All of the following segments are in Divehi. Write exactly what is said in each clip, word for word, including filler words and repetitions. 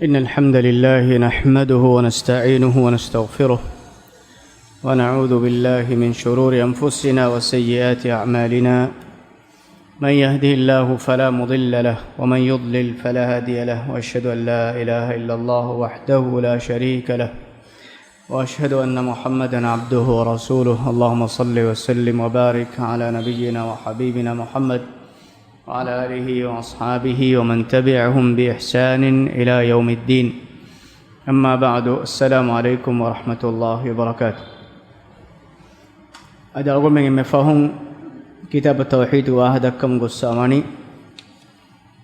إن الحمد لله نحمده ونستعينه ونستغفره، ونعوذ بالله من شرور أنفسنا وسيئات أعمالنا. من يهده الله فلا مضل له، ومن يضلل فلا هادي له، وأشهد أن لا إله إلا الله وحده لا شريك له، وأشهد أن محمدا عبده ورسوله. اللهم صل وسلم وبارك على نبينا وحبيبنا محمد وعلى آله وأصحابه ومن تبعهم بإحسان إلى يوم الدين. أما بعد، السلام عليكم ورحمة الله وبركاته. އަދި އަޅުގަނޑުމެން އެންމެ ފަހުން ކިތާބު ތައުޙީދު ވާހަކަ ދައްކަމުން ގޮއްސަވާނީ،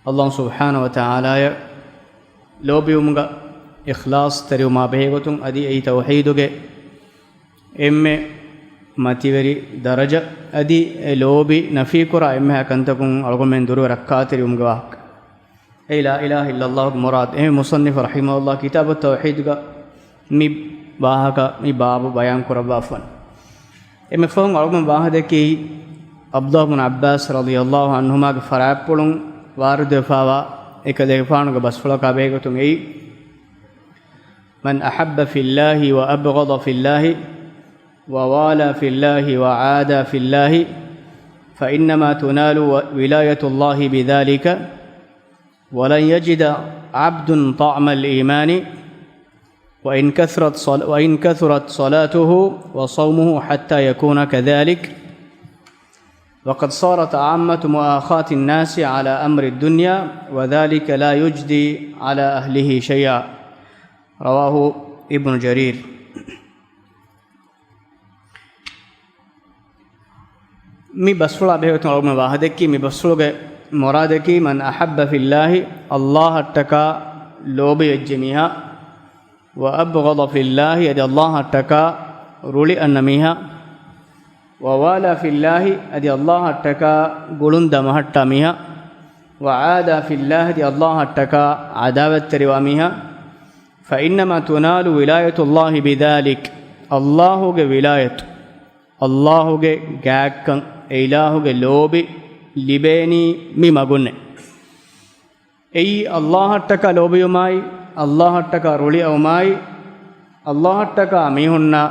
ﷲ ސުބްޙާނަހޫ ވަތަޢާލާއަށް ލޯބިވުމުގަ އިޚްލާޞްތެރިވުމާ ބެހޭގޮތުން، އަދި އެއީ ތައުޙީދުގެ އެންމެ މަތިވެރި ދަރަޖަ، އަދި އެ ލޯބި ނަފީކުރާ އެންމެހާ ކަންތަކުން އަޅުގަނޑުމެން ދުރުވެ ރައްކާތެރިވުމުގެ ވާހަކަ. އެއީ ލާ އިލާހަ އިއްލައްލާހުގެ މުރާދު. އެހެން މުޞައްނިފު ރަޙިމަހުﷲ ކިތާބު ތައުޙީދުގަ މި ވާހަކަ، މި ބާބު ބަޔާން ކުރައްވާފަން. އެންމެ ފަހުން އަޅުގަނޑު ވާހަކަ ދެއްކީ ޢަބްދުﷲ ބުނު ޢައްބާސް ރަޟިޔަﷲ ޢަންހުމާގެ ފަރާތްޕުޅުން ވާރިދުވެފާވާ އެކަލޭގެފާނުގެ ބަސްފުޅަކާ ބެހޭގޮތުން އެއީ، من أحب في الله وأبغض في الله ووالى في الله وعادى في الله فإنما تنال ولاية الله بذلك ولن يجد عبد طعم الإيمان وإن كثرت صل-، وإن كثرت صلاته وصومه حتى يكون كذلك، وقد صارت عامة مؤاخاة الناس على أمر الدنيا، وذلك لا يجدي على أهله شيئا. رواه ابن جرير. މި ބަސްފުޅާ ބެހޭގޮތުން އަޅުގަނޑު ވާހަކަ ދެއްކީ، މި ބަސްފުޅުގެ މުރާދަކީ، من أحب في الله، ﷲ އަށްޓަކާ ލޯބިވެއްޖެ މީހާ، وأبغض في الله، އަދި ﷲ އަށްޓަކާ ރުޅި އަންނަ މީހާ، ووالى في الله، އަދި ﷲ އަށްޓަކާ ގުޅުން ދަމަހައްޓާ މީހާ، وعادى في الله، އަދި ﷲ އަށްޓަކާ ޢަދާވަތްތެރިވާ މީހާ، فإنما تنال ولاية الله بذلك، ﷲ ގެ ވިލާޔަތު، ﷲ ގެ ގާތްކަން، އެ އިލާހުގެ ލޯބި ލިބޭނީ މި މަގުންނޭ. އެއީ ﷲ އަށްޓަކާ ލޯބިވުމާއި، ﷲ އަށްޓަކާ ރުޅިއައުމާއި، ﷲ އަށްޓަކާ މީހުންނާ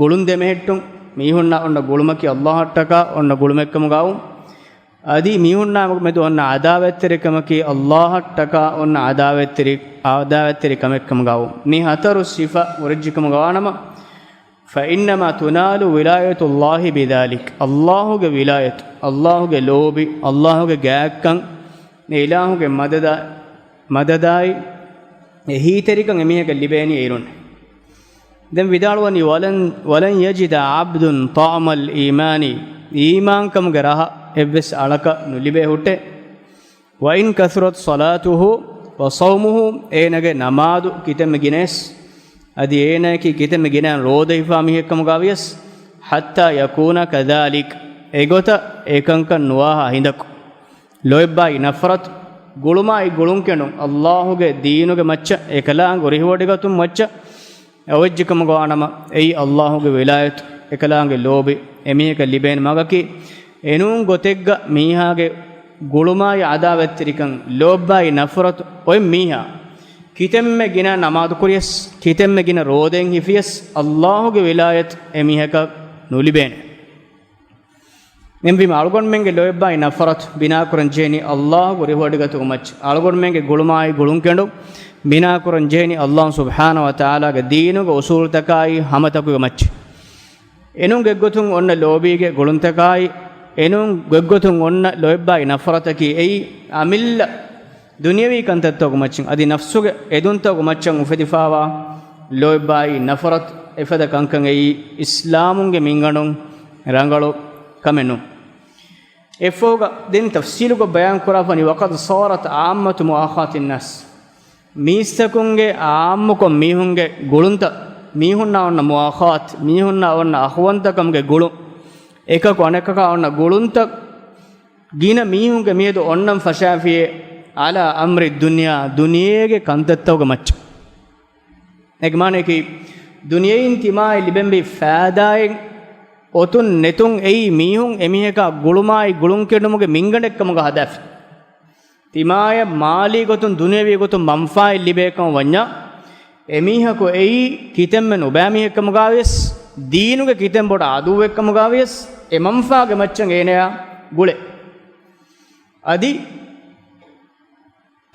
ގުޅުން ދެމެހެއްޓުން، މީހުންނާ އޮންނަ ގުޅުމަކީ ﷲ އަށްޓަކާ އޮންނަ ގުޅުމެއްކަމުގައު، އަދި މީހުންނާ މެދު އޮންނަ ޢަދާވަތްތެރިކަމަކީ ﷲ އަށްޓަކާ އޮންނަ ޢަދާވަތްތެރި، ޢަދާވަތްތެރި ކަމެއްކަމުގައު، މި ހަތަރު ސިފަ ހުރެއްޖެކަމުގަވާނަމަ، فإنما تنال ولاية الله بذلك، ﷲ ގެ ވިލާޔަތު، ﷲ ގެ ލޯބި، ﷲ ގެ ގާތްކަން، އެ އިލާހުގެ މަދަދާ، މަދަދާއި، އެހީތެރިކަން އެމީހަކަށް ލިބޭނީ އިރުން. ދެން ވިދާޅުވަނީ، ولن، ولن يجد عبد طعم الإيمان، އީމާންކަމުގެ ރަހަ އެއްވެސް އަޅަކަށް ނުލިބޭ ހުއްޓެ. وإن كثرت صلاته وصومه، އޭނަގެ ނަމާދު ކިތަންމެ ގިނަޔަސް، އަދި އޭނައަކީ ކިތަންމެ ގިނައިން ރޯދަ ހިފާ މީހެއްކަމުގަވިޔަސް، حتى يكون كذلك، އެގޮތަށް އެކަންކަން ނުވާހާ ހިނދަކު، ލޯތްބާއި ނަފްރަތު، ގުޅުމާއި ގުޅުންކެނޑުން، ﷲ ގެ ދީނުގެ މައްޗަށް، އެކަލާނގެ ރިހުވޮޑިގަތުމަށް މައްޗަށް، އޮވެއްޖެކަމުގަވާނަމަ، އެއީ ﷲ ގެ ވިލާޔަތު، އެކަލާނގެ ލޯބި، އެމީހަކަށް ލިބޭނެ މަގަކީ، އެނޫން ގޮތެއްގަ މީހާގެ ގުޅުމާއި ޢަދާވަތްތެރިކަން، ލޯތްބާއި ނަފްރަތު އޮތް މީހާ، ކިތަންމެ ގިނަ ނަމާދު ކުރިޔަސް، ކިތަންމެ ގިނަ ރޯދައިން ހިފިޔަސް، ﷲ ގެ ވިލާޔަތު އެމީހަކަށް ނުލިބޭނެ. އެހެންވީމަ، އަޅުގަނޑުމެންގެ ލޯތްބާއި ނަފްރަތު ބިނާކުރަން ޖެހެނީ ﷲ ގެ ރިހުވޮޑިގަތުގެ މައްޗަށް. އަޅުގަނޑުމެންގެ ގުޅުމާއި ގުޅުންކެނޑުން ބިނާކުރަން ޖެހެނީ ﷲ ސުބްޙާނަހޫ ވަތަޢާލާގެ ދީނުގެ އުޞޫލުތަކާއި ހަމަތަކުގެ މައްޗަށް. އެނޫން ގޮތްގޮތުން އޮންނަ ލޯބީގެ ގުޅުންތަކާއި، އެނޫން ގޮތްގޮތުން އޮންނަ ލޯތްބާއި ނަފްރަތަކީ އެއީ އަމިއްލަ ދުނިޔަވީ ކަންތައްތަކުގެ މައްޗަށް، އަދި ނަފްސުގެ އެދުންތަކުގެ މައްޗަށް އުފެދިފާވާ ލޯތްބާއި ނަފްރަތު އެފަދަ ކަންކަން އެއީ އިސްލާމުންގެ މިންގަނޑުން ރަނގަޅު ކަމެއް ނޫން. އެއަށްފަހުގަ ދެން ތަފްސީލުކޮށް ބަޔާން ކުރާފަނި، وقد صارت عامة مؤاخاة الناس، މީސްތަކުންގެ އާއްމުކޮށް މީހުންގެ ގުޅުންތައް، މީހުންނާ އޮންނަ މުއާޚާތް، މީހުންނާ އޮންނަ އަޚުވަންތަކަމުގެ ގުޅުން، އެކަކު އަނެކަކާ އޮންނަ ގުޅުންތައް، ގިނަ މީހުންގެ މިއަދު އޮންނަން ފަށާފިޔޭ، على أمر الدنيا، ދުނިޔޭގެ ކަންތައްތަކުގެ މައްޗަށް. އޭގެ މާނަޔަކީ، ދުނިޔެއިން ތިމާއަށް ލިބެންވީ ފައިދާއެއް އޮތުން ނެތުން އެއީ މީހުން އެމީހަކާ ގުޅުމާއި ގުޅުންކެނޑުމުގެ މިންގަނޑެއްކަމުގަ ހަދާފި. ތިމާޔަށް މާލީ ގޮތުން ދުނިޔަވީ ގޮތުން މަންފާއެއް ލިބޭ ކަމަށް ވަންޏާ، އެމީހަކު އެއީ ކިތަންމެ ނުބައި މީހެއް ކަމުގަ ވިޔަސް، ދީނުގެ ކިތަން ބޮޑު އަދުއްވެއް ކަމުގަ ވިޔަސް، އެ މަންފާގެ މައްޗަށް އޭނަޔާ ގުޅޭ. އަދި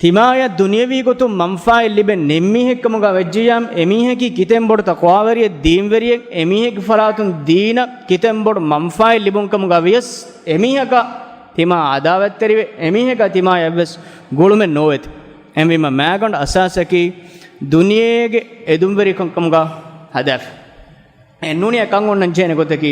ތިމާޔަށް ދުނިޔަވީ ގޮތުން މަންފާއެއް ލިބެން ނެތް މީހެއް ކަމުގަ ވެއްޖިއްޔާމު، އެމީހަކީ ކިތަން ބޮޑު ތަޤްވާވެރިއެއް، ދީންވެރިއެއް، އެމީހެއްގެ ފަރާތުން ދީނަށް ކިތަން ބޮޑު މަންފާއެއް ލިބުން ކަމުގަ ވިޔަސް، އެމީހަކާ ތިމާ އަދާވަތްތެރިވެ، އެމީހަކާ ތިމާޔަށްވެސް ގުޅުމެއް ނޯވޭތި. އެހެންވީމަ މާގަނޑު އަސާސަކީ ދުނިޔޭގެ އެދުންވެރިކަން ކަމުގަ ހަދާފި. އެ ނޫނީ އެކަން އޮންނަން ޖެހޭނެ ގޮތަކީ،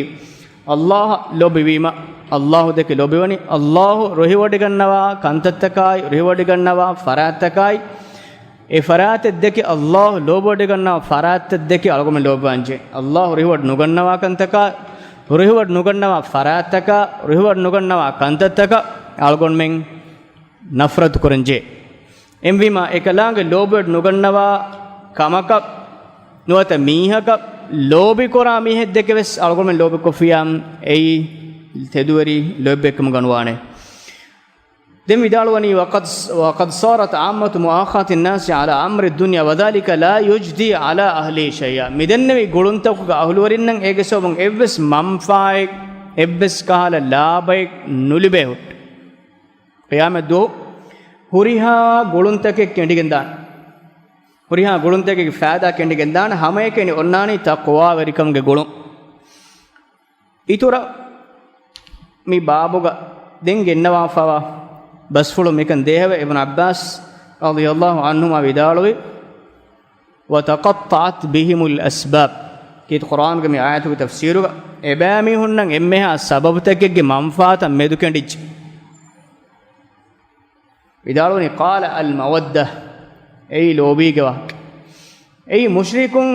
އައްލާހަށް ލޯބިވީމަ، އައްލާހު ދެކެ ލޯބިވަނީ، އައްލާހު ރުހިވޮޑިގަންނަވާ ކަންތައްތަކާއި، ރުހިވޮޑިގަންނަވާ ފަރާތްތަކާއި، އެ ފަރާތެއް ދެކެ އައްލާހު ލޯބިވޮޑިގަންނަވާ ފަރާތްތައް ދެކެ އަޅުގަނޑުމެން ލޯބިވާންޖެހޭ. އައްލާހު ރުހިވޮޑި ނުގަންނަވާ ކަންތަކާ، ރުހިވޮޑި ނުގަންނަވާ ފަރާތްތަކާ، ރުހިވޮޑި ނުގަންނަވާ ކަންތައްތަކަށް އަޅުގަނޑުމެން ނަފްރަތު ކުރަންޖެހޭ. އެހެންވީމަ، އެކަލާނގެ ލޯބިވެ ނުގަންނަވާ ކަމަކަށް ނުވަތަ މީހަކަށް ލޯބިކުރާ މީހެއް ދެކެ ވެސް އަޅުގަނޑުމެން ލޯބިކޮށްފިއްޔާ، އެއީ ތެދުވެރި ލޯތްބެއްކަމުގަ ނުވާނެ. ދެން ވިދާޅުވަނީ، وقد، وقد صارت عامة مؤاخاة الناس على أمر الدنيا وذلك لا يجدي على أهله شيئا. މިދެންނެވި ގުޅުންތަކުގެ އަހުލުވެރިންނަށް އޭގެ ސަބަބުން އެއްވެސް މަންފާއެއް، އެއްވެސް ކަހަލަ ލާބައެއް ނުލިބޭ ހުއްޓު. ޤިޔާމަތްދުވަހު ހުރިހާ ގުޅުންތަކެއް ކެނޑިގެންދާނެ. ހުރިހާ ގުޅުންތަކެއްގެ ފައިދާ ކެނޑިގެންދާނެ، ހަމައެކަނި އޮންނާނީ ތަޤްވާވެރިކަމުގެ ގުޅުން. އިތުރަށް މި ބާބުގަ ދެން ގެންނަވާފަވާ ބަސްފުޅު މިކަން ދޭހަވެ، އިބްނު ޢައްބާސް ރަޟިޔަﷲ ޢަންހުމާ ވިދާޅުވި، وتقطعت بهم الأسباب. ކީރިތި ޤުރްއާނުގެ މި އާޔަތުގެ ތަފްސީރުގަ އެބައިމީހުންނަށް އެންމެހާ ސަބަބުތަކެއްގެ މަންފާތައް މެދުކެނޑިއްޖެ. ވިދާޅުވަނީ، قال المودة، އެއީ ލޯބީގެ ވާހަކަ. އެއީ މުޝްރިކުން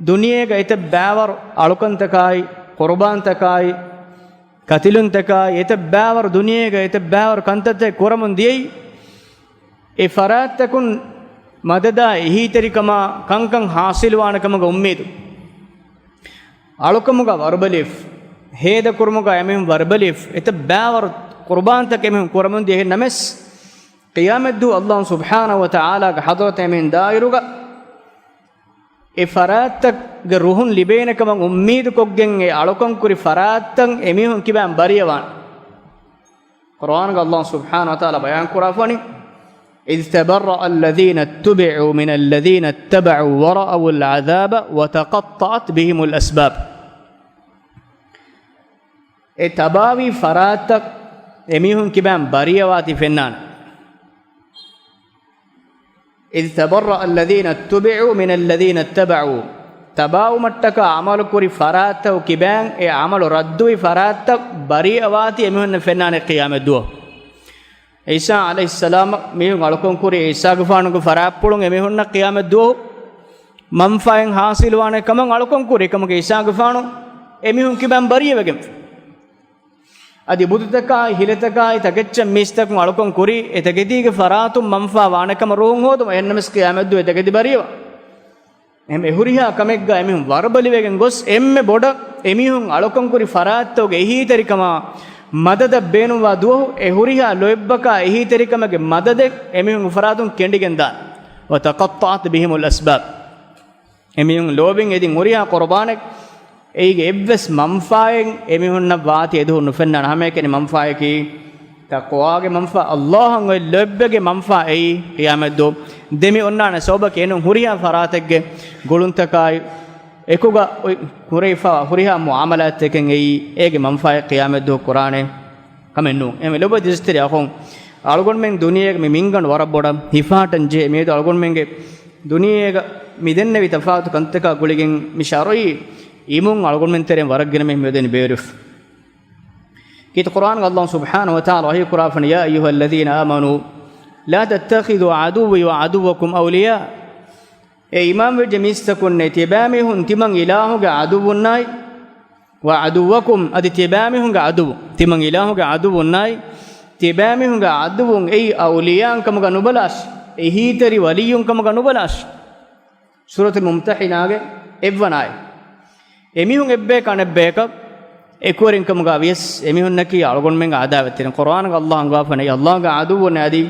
ދުނިޔޭގަ އެތައް ބައިވަރު އަޅުކަންތަކާއި، ޤުރުބާންތަކާއި، ކަތިލުންތަކާއި، އެތައް ބައިވަރު ދުނިޔޭގަ އެތައް ބައިވަރު ކަންތައްތައް ކުރަމުން ދިޔައީ، އެ ފަރާތްތަކުން މަދަދާ އެހީތެރިކަމާ ކަންކަން ހާސިލުވާނެ ކަމުގެ އުއްމީދު. އަޅުކަމުގަ ވަރުބަލިވެފަ، ހޭދަކުރުމުގަ އެމީހުން ވަރުބަލިވެފަ، އެތައް ބައިވަރު ޤުރުބާންތަކެއް އެމީހުން ކުރަމުން ދިޔަހެން ނަމަވެސް، ޤިޔާމަތްދުވަހު ﷲ ސުބްޙާނަހޫ ވަތަޢާލާގެ ޙަޟްރަތަށް އެމީހުން ދާއިރުގަ އެ ފަރާތްތަކުގެ ރުހުން ލިބޭނެ ކަމަށް އުއްމީދުކޮށްގެން އެ އަޅުކަން ކުރި ފަރާތްތައް އެމީހުން ކިބައިން ބަރީއަވާނެ. ޤުރްއާނުގަ ﷲ ސުބްޙާނަހޫ ވަތަޢާލާ ބަޔާން ކުރާފަނީ، إذ تبرأ الذين اتبعوا من الذين اتبعوا ورأوا العذاب وتقطعت بهم الأسباب. އެ ތަބާވީ ފަރާތްތައް އެމީހުން ކިބައިން ބަރީއަވާތީ ފެންނާނެ. إذ تبرأ الذين اتبعوا من الذين اتبعوا. ތަބާވުމަށްޓަކާ ޢަމަލު ކުރި ފަރާތްތައް ކިބައިން އެ ޢަމަލު ރައްދުވި ފަރާތްތައް ބަރީއަވާތީ އެމީހުންނަށް ފެންނާނެ ޤިޔާމަތްދުވަހު. ޢީސާ ޢަލައިހިއްސަލާމަށް މީހުން އަޅުކަން ކުރި ޢީސާގެފާނުގެ ފަރާތްޕުޅުން އެމީހުންނަށް ޤިޔާމަތްދުވަހު މަންފާއެއް ޙާޞިލުވާނެ ކަމަށް އަޅުކަން ކުރި އެކަމަކު ޢީސާގެފާނު އެމީހުން ކިބައިން ބަރީއަވެގެންފި. އަދި ބުތުތަކާއި ހިލަތަކާއި ތަކެއްޗަށް މީސްތަކުން އަޅުކަން ކުރި، އެ ތަކެތީގެ ފަރާތުން މަންފާ ވާނެ ކަމަށް ރުހުން ހޯދުމަށް. އެހެންނަމަވެސް ޤިޔާމަތްދުވަހު އެ ތަކެތި ބަރީއަވާ. އެހެން އެ ހުރިހާ ކަމެއްގަ އެމީހުން ވަރުބަލިވެގެން ގޮސް، އެންމެ ބޮޑަށް އެމީހުން އަޅުކަން ކުރި ފަރާތްތަކުގެ އެހީތެރިކަމާ މަދަދަށް ބޭނުންވާ ދުވަހު، އެ ހުރިހާ ލޯތްބަކާ އެހީތެރިކަމެއްގެ މަދަދެއް އެމީހުންގެ ފަރާތުން ކެނޑިގެންދާނެ. وتقطعت بهم الأسباب. އެމީހުން ލޯބިން އެދިން ހުރިހާ ޤުރުބާނެއް، އެއީގެ އެއްވެސް މަންފާއެއް އެމީހުންނަށް ވާތީ އެދުވަހު ނުފެންނާނެ. ހަމައެކަނި މަންފާއަކީ ތަޤްވާގެ މަންފާ، ﷲ އަށް އޮތް ލޯތްބެއްގެ މަންފާ އެއީ ޤިޔާމަތްދުވަހު. ދެމި އޮންނާނެ ސަބަބަކީ އެނޫން ހުރިހާ ފަރާތެއްގެ ގުޅުންތަކާއި އެކުގަ އޮތް ކުރެވިފައިވާ ހުރިހާ މުޢާމަލާތްތަކެއް އެއީ އޭގެ މަންފާއެއް ޤިޔާމަތްދުވަހު ކުރާނެ ކަމެއް ނޫން. އެހެންވެ ލޮބުވެތި އިސްތިރި އަޚުން، އަޅުގަނޑުމެން ދުނިޔޭގަ މި މިންގަނޑު ވަރަށް ބޮޑަށް ހިފަހައްޓަން ޖެހޭ. މިއަދު އަޅުގަނޑުމެންގެ ދުނިޔޭގަ މި ދެންނެވި ތަފާތު ކަންތަކާ ގުޅިގެން މި ޝަރުޢީ އިމުން އަޅުގަނޑުމެން ތެރެއިން ވަރަށް ގިނަ މީހުން މިއަދު ބޭރުފަ. ކީރިތި ޤުރްއާނުގަ ﷲ ސުބްޙާނަހޫ ވަތަޢާލާ ވަޙީ ކުރާފަނި، يا أيها الذين آمنوا لا تتخذوا عدوي وعدوكم أولياء. އޭ އީމާންވެއްޖެ މީސްތަކުންނޭ، ތިޔަބައިމީހުން ތިމަން އިލާހުގެ ޢަދުއްވުންނާއި، وعدوكم، އަދި ތިޔަބައިމީހުންގެ ޢަދުއްވު، ތިމަން އިލާހުގެ ޢަދުއްވުންނާއި، ތިޔަބައިމީހުންގެ ޢަދުއްވުން އެއީ އައުލިޔާއިން ކަމުގަ ނުބަލާށި، އެހީތެރި ވަލިއްޔުން ކަމުގަ ނުބަލާށި. ސޫރަތުލް މުމްތަޙިނާގެ އެއްވަނަ އާޔަތް. އެމީހުން އެއްބަޔަކު އަނެއްބަޔަކަށް އެކުވެރިންކަމުގަ ވިޔަސް، އެމީހުންނަކީ އަޅުގަނޑުމެންގެ ޢަދާވަތްތެރިން. ޤުރްއާނުގަ ﷲ އަންގާފަނޭ، ﷲގެ ޢަދުއްވުން އަދި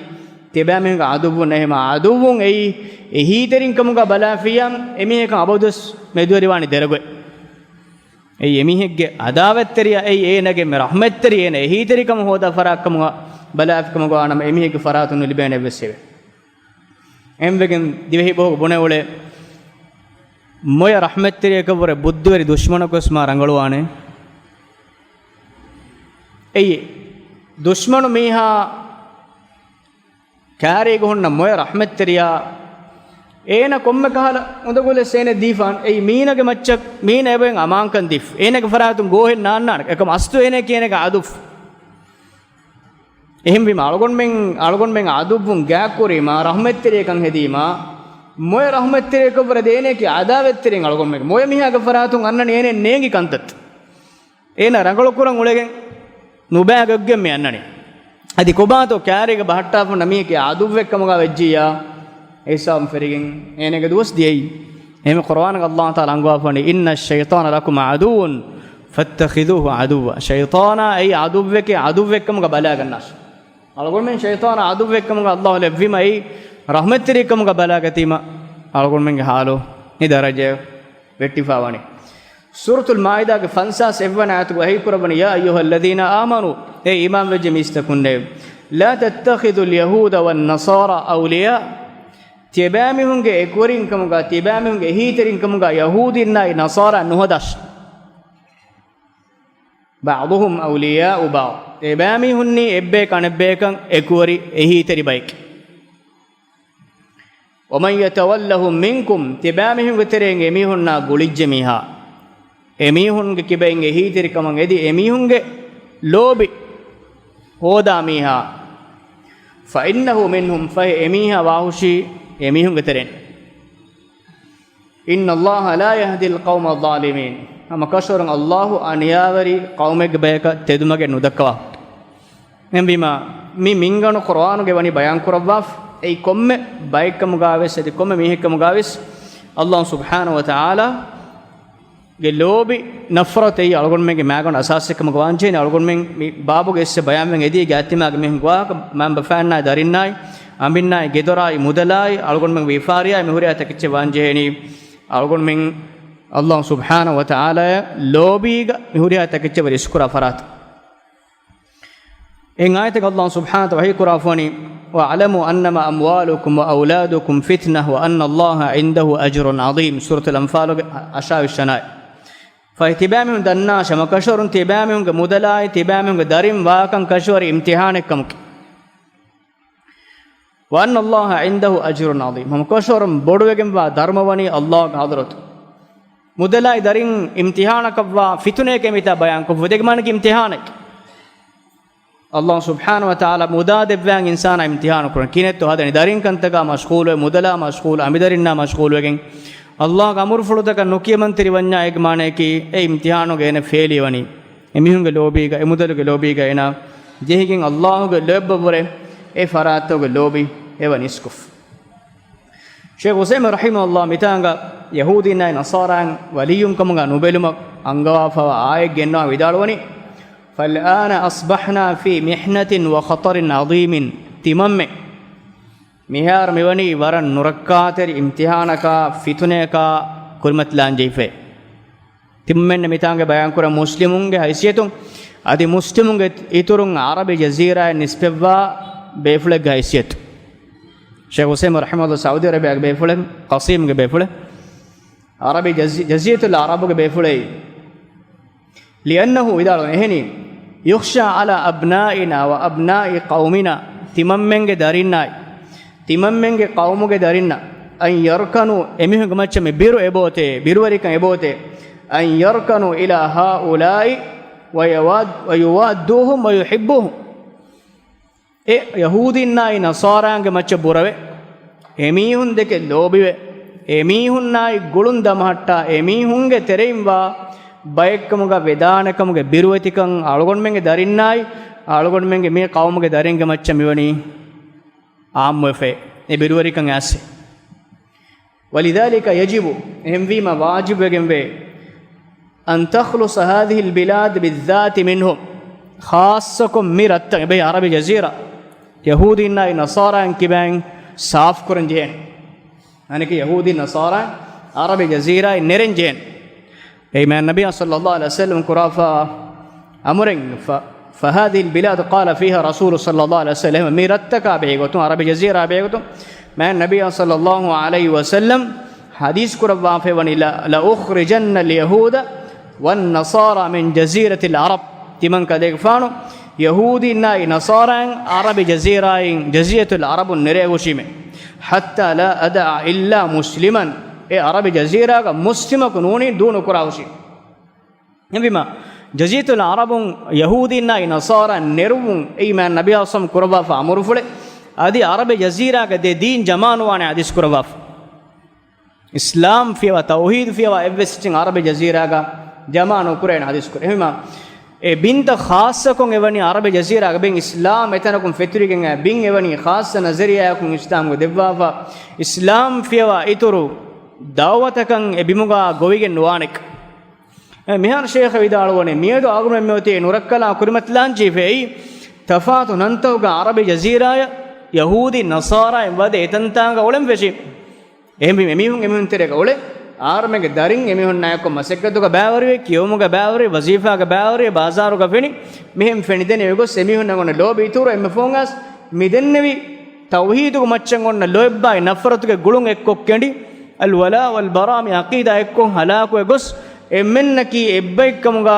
ތިބާމީހުންގެ އަދުއްވުން އެހެމަ އަދުއްވުން އެއީ އެހީތެރިންކަމުގަ ބަލާފިޔާ، އެމީހަކަށް އަބަދުވެސް މެދުވެރިވާނީ ދެރަގޮތް. އެއީ އެމީހެއްގެ އަދާވަތްތެރިޔާ އެއީ އޭނަގެ މި ރަޙްމަތްތެރި އޭނަ އެހީތެރިކަމު ހޯދާ ފަރާތްކަމުގަ ބަލާފިކަމުގަ ވާނަމަ އެމީހެއްގެ ފަރާތުން ނުލިބޭނެ އެއްވެސް އެވެ. އެހެންވެގެން ދިވެހިބަހުގަ ބުނެ އުޅޭ މޮޔަ ރަޙްމަތްތެރިޔަކަށްވުރެ ބުއްދިވެރި ދުޝްމަނަކުވެސް މާ ރަނގަޅުވާނެ. އެއީ ދުޝްމަނު މީހާ ކާރީގަ ހުންނަ މޮޔަ ރަޙްމަތްތެރިޔާ އޭނަ ކޮންމެ ކަހަލަ އުނދަގުލެއް އޭނަ ދީފާން. އެއީ މީނަގެ މައްޗަށް މީނަ އެބައިން އަމާންކަން ދީފް. އޭނަގެ ފަރާތުން ގޯހެއް ނާންނާނެ. އެކަމް އަސްލު އޭނަ ކޭނެގެ އަދުފް. އެހެންވީމަ އަޅުގަނޑުމެން، އަޅުގަނޑުމެން އަދުއްވުން ގާކުރީމާ، ރަޙްމަތްތެރިޔަކަން ހެދީމާ، މޮޔަ ރަޙްމަތްތެރިޔަކަށްވުރެ ދޭނެކި އަދާވަތްތެރިން އަޅުގަނޑުމެން މޮޔަ މީހާގެ ފަރާތުން އަންނަނީ އޭނަ ނޭނގި ކަންތައް. އޭނަ ރަނގަޅުކުރަން އުޅެގެން ނުބައިގޮތްގެން މި އަންނަނީ. އަދި ކޮބާތޯ ކާރީގަ ބަހައްޓާފަ ނަމީކީ އަދުއްވެއްކަމުގަ ވެއްޖިއްޔާ، އެ ހިސާބުން ފެރިގެން އޭނަގެ ދުވަސް ދިޔައީ. އެހެން ޤުރްއާނަކަށް ﷲ ތަޢާލާ އަންގަވާފަނީ، "إِنَّ الشَّيْطَانَ لَكُمْ عَدُوٌّ فَاتَّخِذُوهُ عَدُوًّا." ޝައިޠާނާ އެއީ އަދުއްވެކޭ، އަދުއްވެއްކަމުގަ ބަލާގަންނާށި. އަޅުގަނޑުމެން ޝައިޠާނާ އަދުއްވެއްކަމުގަ ﷲ ލެއްވީމައި، ރަޙްމަތްތެރިކަމުގަ ބަލާގަތީމަ، އަޅުގަނޑުމެންގެ ޙާލު މި ދަރަޖައަށް ވެއްޓިފަ ވަނީ. ސޫރަތުލް މާއިދާގެ ފަންސާސް އެއްވަނަ އާޔަތުގަ ވަޙީކުރައްވަނީ، "يَا أَيُّهَا الَّذِينَ آمَنُوا" އޭ އީމާންވެއްޖެ މީސްތަކުންނޭ، "لَا تَتَّخِذُوا الْيَهُودَ وَالنَّصَارَىٰ أَوْلِيَاءَ." ތިޔަބައިމީހުންގެ އެކުވެރިންކަމުގަ، ތިޔަބައިމީހުންގެ އެހީތެރިންކަމުގަ ޔަހޫދީންނާއި ނަޞާރާ ނުހަދާށި. "بَعْضُهُمْ أَوْلِيَاءُ بَعْضٍ." ތިޔަބައިމީހުންނީ އެއްބަޔަކު އަނެއްބަޔަކަށް އެކުވެރި އެހީތެރި ބައެކޭ. "وَمَنْ يَتَوَلَّهُمْ مِنْكُمْ." ތިޔަބައިމީހުންގެ ތެރެއިން އެމީހުންނާ ގުޅިއްޖެ މީހާ، އެމީހުންގެ ކިބައިން އެހީތެރިކަމަށް އެދި އެމީހުންގެ ލޯބި ހޯދާ މީހާ، "فَإِنَّهُ مِنْهُمْ." ފަހެ އެމީހާ ވާހުށީ އެމީހުންގެ ތެރެއިން. "إِنَّ اللَّهَ لَا يَهْدِي الْقَوْمَ الظَّالِمِينَ." ހަމަ ކަށަވަރުން ﷲ އަނިޔާވެރި ޤައުމެއްގެ ބަޔަކަށް ތެދުމަގެއް ނުދައްކަވާ. އެހެންވީމާ، މި މިންގަނޑު ޤުރްއާނުގައި ވަނީ ބަޔާން ކުރައްވާފަ. އެއީ ކޮންމެ ބައެއްކަމުގާވެސް، އަދި ކޮންމެ މީހެއްކަމުގާވެސް، ﷲ ސުބްޙާނަހޫ ވަތަޢާލާގެ ލޯބި ނަފްރަތު އެއީ އަޅުގަނޑުމެންގެ މާގަނޑު އަސާސްއެއްކަމުގަ ވާންޖެހޭނެ. އަޅުގަނޑުމެން މި ބާބުގެ އެއްސެއް ބަޔާންވެގެން އެދިޔައީ ގާތްތިމާގެ މީހުންގެ ވާހަކަ، މައިންބަފައިންނާއި ދަރިންނާއި އަނބިންނާއި ގެދޮރާއި މުދަލާއި އަޅުގަނޑުމެން ވިޔަފާރިއާއި މި ހުރިހާ ތަކެއްޗެއް ވާންޖެހޭނީ އަޅުގަނޑުމެން ﷲ ސުބްޙާނަހޫ ވަތަޢާލާއަށް ލޯބީގަ މި ހުރިހާ ތަކެއްޗެއް ވެރި އިސްކުރާ ފަރާތަށް. އެ އާޔަތަކަށް ﷲ ސުބްޙާނަހޫ ވަތަޢާލާ ވަޙީ ކުރާފަ ވަނީ، "وَاعْلَمُوا أَنَّمَا أَمْوَالُكُمْ وَأَوْلَادُكُمْ فِتْنَةٌ وَأَنَّ اللَّهَ عِندَهُ أَجْرٌ عَظِيمٌ." ސޫރަތުލް އަންފާލުގެ އަށާވީސް ވަނަ އާޔަތް. ފަހެ ތިބާމީހުން ދަންނާށި، ހަމަ ކަށަވަރުން ތިބާމީހުންގެ މުދަލާއި ތިބާމީހުންގެ ދަރިން ވާކަން ކަށަވަރު އިމްތިޙާނެއްކަމަކީ. "وَأَنَّ اللَّهَ عِندَهُ أَجْرٌ عَظِيمٌ." ހަމަ ކަށަވަރުން ބޮޑުވެގެންވާ ދަރުމަވަނީ ﷲގެ ޙަޟްރަތު. މުދަލާއި ދަރިން އިމްތިޙާނަކަށްވާ ފިތުނައެކޭ މިތާ ބަޔާންކޮށްފަ. ދެގެ މާނައަކީ އިމްތިޙާނެކޭ. ﷲ ސުބްޙާނަހޫ ވަތަޢާލާ މުދާ ދެއްވާން އިންސާނާ އިމްތިޙާނު ކުރަން. ކިހިނެއްތޯ ހަދަނީ؟ ދަރިން ކަންތަކާ މަޝްޣޫލުވެ، މުދަލާ މަޝްޣޫލު، އަނބިދަރިންނާ މަޝްޣޫލުވެގެން، ﷲގެ އަމުރުފުޅުތަކަށް ނުކިޔަމަންތެރިވަންޏާ އޭގެ މާނައަކީ އެ އިމްތިޙާނުގަ އޭނަ ފޭލީވަނީ. އެމީހުންގެ ލޯބީގަ، އެ މުދަލުގެ ލޯބީގަ އޭނާ ޖެހިގެން ﷲގެ ލޯތްބަށްވުރެ އެ ފަރާތްތަކުގެ ލޯބި އެވަނީ އިސްކޮށްފަ. ޝޭޚް ޢުސައިމީން ރަޙިމަހުﷲ މިތާނގަ ޔަހޫދީންނާއި ނަޞާރާއިން ވަލިއްޔުންކަމުގަ ނުބެލުމަށް އަންގަވާފަވާ އާޔަތް ގެންނަވާ ވިދާޅުވަނީ، "فَالْآنَ أَصْبَحْنَا فِي مِحْنَةٍ وَخَطَرٍ عَظِيمٍ." ތިމަންމެ މިހާރު މިވަނީ ވަރަށް ނުރައްކާތެރި އިމްތިޙާނަކާ، ފިތުނަޔަކާ ކުރިމަތިލާން ޖެހިފައި. ތިމަންމެން މިތާނގަ ބަޔާންކުރަން މުސްލިމުންގެ ހައިސިއްޔަތުން، އަދި މުސްލިމުންގެ އިތުރުން ޢަރަބި ޖަޒީރާއިން ނިސްބަތްވާ ބޭފުޅެއްގެ ހައިސިއްޔަތުން. ޝޭޚް ޢުސައިމީން ރަޙިމަހުﷲ ސައުދީ ޢަރަބިއާގެ ބޭފުޅެއް، ޤަޞީމްގެ ބޭފުޅެއް، ޢަރަބި ޖަޒީ-، ޖަޒީރަތުލް ޢަރަބުގެ ބޭފުޅެއް. لِأَنَّهُ، ވިދާޅުވަނީ އެހެނީ، "يُخْشَىٰ عَلَىٰ أَبْنَائِنَا وَأَبْنَاءِ قَوْمِنَا." ތިމަންމެންގެ ދަރިންނާއި، ތިމަންމެންގެ ޤައުމުގެ ދަރިންނަށް، "أَنْ يَرْكَنُوا." އެމީހުންގެ މައްޗަށް މި ބިރު އެބައޮތޭ، ބިރުވެރިކަން އެބައޮތޭ، "أَنْ يَرْكَنُوا إِلَىٰ هَٰؤُلَاءِ وَيَوَادُّ-، وَيُوَادُّوهُمْ وَيُحِبُّوهُمْ." އެ ޔަހޫދީންނާއި ނަޞާރާއިންގެ މައްޗަށް ބުރަވެ، އެމީހުންދެކެ ލޯބިވެ، އެމީހުންނާއި ގުޅުން ދަމަހައްޓާ، އެމީހުންގެ ތެރެއިންވާ ބައެއްކަމުގަ ވެދާނެކަމުގެ ބިރުވެތިކަން އަޅުގަނޑުމެންގެ ދަރިންނާއި، އަޅުގަނޑުމެންގެ މި ޤައުމުގެ ދަރިންގެ މައްޗަށް މިވަނީ ޢާއްމުވެފައި. އެ ބިރުވެރިކަން އައިސް. وَلِذَٰلِكَ يَجِبُ، އެހެންވީމަ ވާޖިބުވެގެންވޭ، أَنْ تَخْلُصَ هَٰذِهِ الْبِلَادُ بِالذَّاتِ مِنْهُمْ، ޚާއްޞަކޮށް މި ރަށްތައް، އެބަހީ ޢަރަބި ޖަޒީރާ، ޔަހޫދީންނާއި ނަޞާރާއިން ކިބައިން ސާފުކުރަން ޖެހޭނެ. އަނެކެއް ޔަހޫދީ ނަޞާރާއިން ޢަރަބި ޖަޒީރާއިން ނެރެން ޖެހޭނެ. އެއީ މާތް ނަބިއްޔާ ޞައްލައްލާހު ޢަލައިހި ވަސައްލަމް ކުރާފަ އަމުރެއް، ފަ-، فهذه البلاد قال فيها رسول صلى الله عليه وسلم، މި ރަށްތަކާ ބެހޭގޮތުން، ޢަރަބި ޖަޒީރާ ބެހޭގޮތުން، މާތް ނަބިއްޔާ ޞައްލައްލާހު ޢަލައިހި ވަސައްލަމް ޙަދީޘް ކުރައްވާފައިވަނީ، لا، لأخرجن اليهود والنصارى من جزيرة العرب. ތިމަން ކަލޭގެފާނު ޔަހޫދީންނާއި ނަޞާރާއިން ޢަރަބި ޖަޒީރާއިން، ޖަޒީރަތުލް ޢަރަބުން ނެރޭ ހުށީމޭ. حتى لا أدع إلا مسلما. އެ ޢަރަބި ޖަޒީރާގަ މުސްލިމަކު ނޫނީ ދޫ ނުކުރާ ހުށީ. އެހެންވީމާ، ޖަޒީރަތުލް ޢަރަބުން ޔަހޫދީންނާއި ނަޞާރާ ނެރުއްވުން އެއީ މާތް ނަބިއްޔާ ޞައްލައްލާހު ޢަލައިހި ވަސައްލަމް ކުރައްވާފަ އަމުރުފުޅެއް. އަދި ޢަރަބި ޖަޒީރާގަ ދެ ދީން ޖަމާނުވާނެ ޙަދީޘް ކުރައްވާފަ. އިސްލާމް ފިޔަވާ، ތައުޙީދު ފިޔަވާ އެއްވެސް އެއްޗެއް ޢަރަބި ޖަޒީރާގަ ޖަމާ ނުކުރޭނެ ޙަދީޘް ކުރޭ. އެހެންވީމާ، އެ ބިންތައް ޚާއްޞަކޮށް އެވަނީ ޢަރަބި ޖަޒީރާގަ ބިން އިސްލާމް އެތަނަކުން ފެތުރިގެން އައި ބިން އެވަނީ ޚާއްޞަ ނަޒަރިއްޔާއަކުން އިސްލާމްގަ ދެއްވާފަ، އިސްލާމް ފިޔަވާ އިތުރު ދަޢުވަތަކަށް އެ ބިމުގަ ގޮވިގެން ނުވާނެކަން. އެ މިހާރު ޝޭޚް ވިދާޅުވަނީ، މިއަދު އަޅުގަނޑުމެން މިއޮތީ ނުރައްކަލާ ކުރިމަތިލާން ޖެހިފައި، ތަފާތު ނަންތަކުގަ ޢަރަބި ޖަޒީރާޔަށް ޔަހޫދީ ނަޞާރާއިން ވަދެ އެތަންތާނގަ އުޅެން ފެށި. އެހެންވީމަ އެމީހުން އެމީހުން ތެރޭގަ އުޅެ، އަހަރުމެންގެ ދަރިން އެމީހުންނާއެކު މަސައްކަތުގަ ބައިވެރިވެ، ކިޔެވުމުގަ ބައިވެރިވެ، ވަޒީފާގަ ބައިވެރިވެ، ބާޒާރުގަ ފެނި، މިހެން ފެނިދެނިވެ ގޮސް އެމީހުންނަށް އޮންނަ ލޯބި އިތުރު އެންމެ ފަހުން އައިސް މި ދެންނެވި ތައުޙީދުގެ މައްޗަށް އޮންނަ ލޯތްބާއި ނަފްރަތުގެ ގުޅުން އެއްކޮށް ކެނޑި، އަލްވަލާ ވަލްބަރާ މި ޢަޤީދާ އެއްކޮށް ހަލާކުވެ ގޮސް، އެންމެންނަކީ އެއްބައެއްކަމުގަ،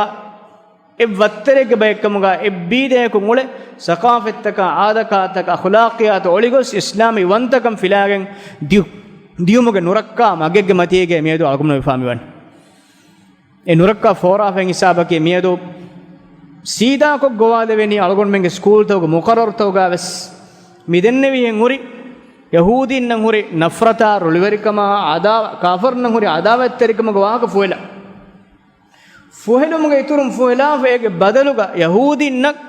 އެއް ވައްތަރެއްގެ ބައެއްކަމުގަ އެއްބީދަޔަކުން އުޅެ، ސަޤާފަތްތަކާ، ޢާދަކާތަކާ، އަޚްލާޤިއްޔާތު އޮޅިގޮސް، އިސްލާމީ ވަންތަކަން ފިލާގެން ދިޔު-، ދިޔުމުގެ ނުރައްކާ މަގެއްގެ މަތީގަ މިއަދު އަޅުގަނޑު ވެފާ މިވަނީ. އެ ނުރައްކާ ފޯރާފައިން ހިސާބަކީ މިއަދު ސީދާކޮށް ގޮވާލެވެނީ އަޅުގަނޑުމެންގެ ސްކޫލްތަކުގެ މުޤައްރަރުތަކުގަ ވެސް މި ދެންނެވިހެން ހުރި، ޔަހޫދީންނަށް ހުރި ނަފްރަތާ، ރުޅިވެރިކަމާ، ޢަދާ-، ކާފަރުންނަށް ހުރި ޢަދާވަތްތެރިކަމުގެ ވާހަކަ ފުހެލަ. ފުހެލުމުގެ އިތުރުން ފުހެލާފަ އޭގެ ބަދަލުގަ ޔަހޫދީންނަށް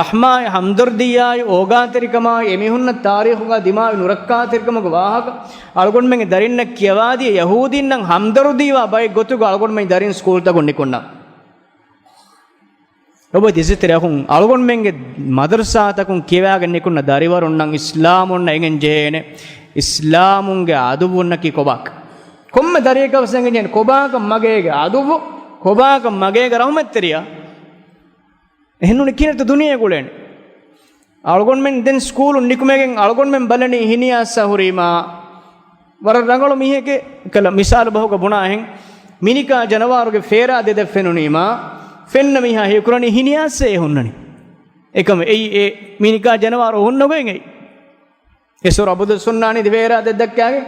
ރަޙްމާއި ހަމްދަރްދީއާއި އޯގާތެރިކަމާއި އެމީހުންނަށް ތާރީޚުގަ ދިމާވި ނުރައްކާތެރިކަމުގެ ވާހަކަ އަޅުގަނޑުމެންގެ ދަރިންނަށް ކިޔަވާދިޔަ، ޔަހޫދީންނަށް ހަމްދަރުދީވާ ބައެއް ގޮތުގަ އަޅުގަނޑުމެން ދަރިން ސްކޫލްތަކުން ނިކުންނަ. އޮބޮތް އިއްޒަތްތެރި އަޚުން، އަޅުގަނޑުމެންގެ މަދަރުސާތަކުން ކިޔަވާގެން ނިކުންނަ ދަރިވަރުންނަށް އިސްލާމުންނަށް އެނގެން ޖެހޭނެ، އިސްލާމުންގެ އަދުއްވުންނަކީ ކޮބާކަން. ކޮންމެ ދަރިއަކަށް ވެސް އެނގެން ޖެހޭނެ، ކޮބާކަން މަގޭގެ އަދުއްވު، ކޮބާކަން މަގޭގެ ރަޙުމަތްތެރިޔާ. އެހެންނޫނީ ކިހިނެއްތޯ ދުނިޔޭގަ އުޅޭނެ. އަޅުގަނޑުމެން ދެން ސްކޫލުން ނިކުމެގެން އަޅުގަނޑުމެން ބަލަނީ ހިނިއައްސަ ހުރީމާ، ވަރަށް ރަނގަޅު މީހެކޭ. ކަލަ މިސާލު ބަހުގަ ބުނާހެން، މިނިކާ ޖަނަވާރުގެ ފޭރާ ދެދަށް ފެނުނީމާ، ފެންނަ މީހާ ހީކުރަނީ ހިނިއައްސައޭ ހުންނަނީ. އެކަމަ އެއީ އެ މިނިކާ ޖަނަވާރު ހުންނަގޮތް އެއީ. އެސޮރު އަބުދު ސުންނާނީ ދިވޭރާ ދެއްދައްކާގެ.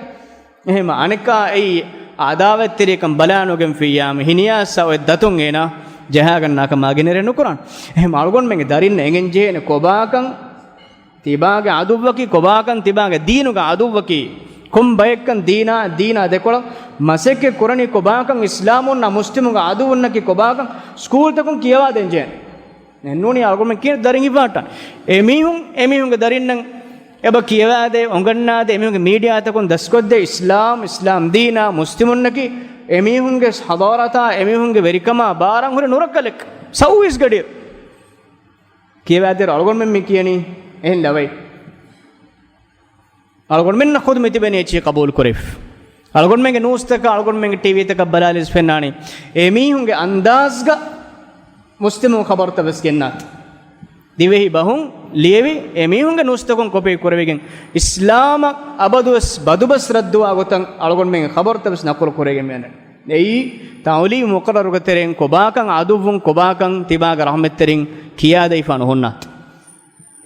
އެހެމަ އަނެއްކާ އެއީ އާދާވެއްތެރިކަން ބަލާނުގެން ފިއްޔާމަ ހިނިއައްސަ އޮތް ދަތުން އޭނާ ޖަހާގަންނާކަމާ ގިނަރޭ ނުކުރާން. އެހެމަ އަޅުގަނޑުމެންގެ ދަރިންނަށް އެނގެން ޖެހޭނެ ކޮބާކަން ތިބާގެ އަދުއްވަކީ، ކޮބާކަން ތިބާގެ ދީނުގެ އަދުއްވަކީ، ކޮން ބައެއްކަން ދީނާ، ދީނާ ދެކޮޅަށް މަސައްކަތް ކުރަނީ ކޮބާކަން، އިސްލާމުންނާ މުސްލިމުންގެ އަދުއްވުންނަކީ ކޮބާކަން، ސްކޫލްތަކުން ކިޔަވާދޭން ޖެހޭނެ. އެހެންނޫނީ އަޅުގަނޑުމެން ކިޔަން ދަރިން ހިފާއްޓާ. އެމީހުން، އެމީހުންގެ ދަރިންނަށް އެބަ ކިޔަވާދޭ، އޮނގަންނާދޭ، އެމީހުންގެ މީޑިއާތަކުން ދަސްކޮށްދޭ، އިސްލާމް، އިސްލާމް ދީނާ، މުސްލިމުންނަކީ، އެމީހުންގެ ޙަޟާރަތާ، އެމީހުންގެ ވެރިކަމާ ބާރަށް ހުރި ނުރައްކަލެއް. ސައުވީސް ގަޑިއެއް. ކިޔަވާދޭ އަޅުގަނޑުމެން މި ކިޔަނީ އެހެން ލަވައެއް. އަޅުގަނޑުމެންނަށް ޚުދު މިތިބެނީ އެއްޗެހި ޤަބޫލު ކުރެވިފަ. އަޅުގަނޑުމެންގެ ނޫސްތަކަށް، އަޅުގަނޑުމެންގެ ޓީވީތަކަށް ބަލާލިސް ފެންނާނީ އެމީހުންގެ އަންދާޒްގަ މުސްލިމު ޚަބަރުތައް ވެސް ގެންނާތި. ދިވެހި ބަހުން ލިޔެވި އެމީހުންގެ ނޫސްތަކުން ކޮޕީ ކުރެވިގެން، އިސްލާމަށް އަބަދުވެސް ބަދުބަސް ރައްދުވާ ގޮތަށް އަޅުގަނޑުމެންގެ ޚަބަރުތައް ވެސް ނަޤުލު ކުރެވިގެން މިއަންނަނީ. އެއީ ތަޢުލީމީ މުޤައްރަރުގެ ތެރެއިން ކޮބާކަން އަދުއްވުން، ކޮބާކަން ތިބާގެ ރަޙްމަތްތެރިން ކިޔާދެވިފާނު ހުންނާތި.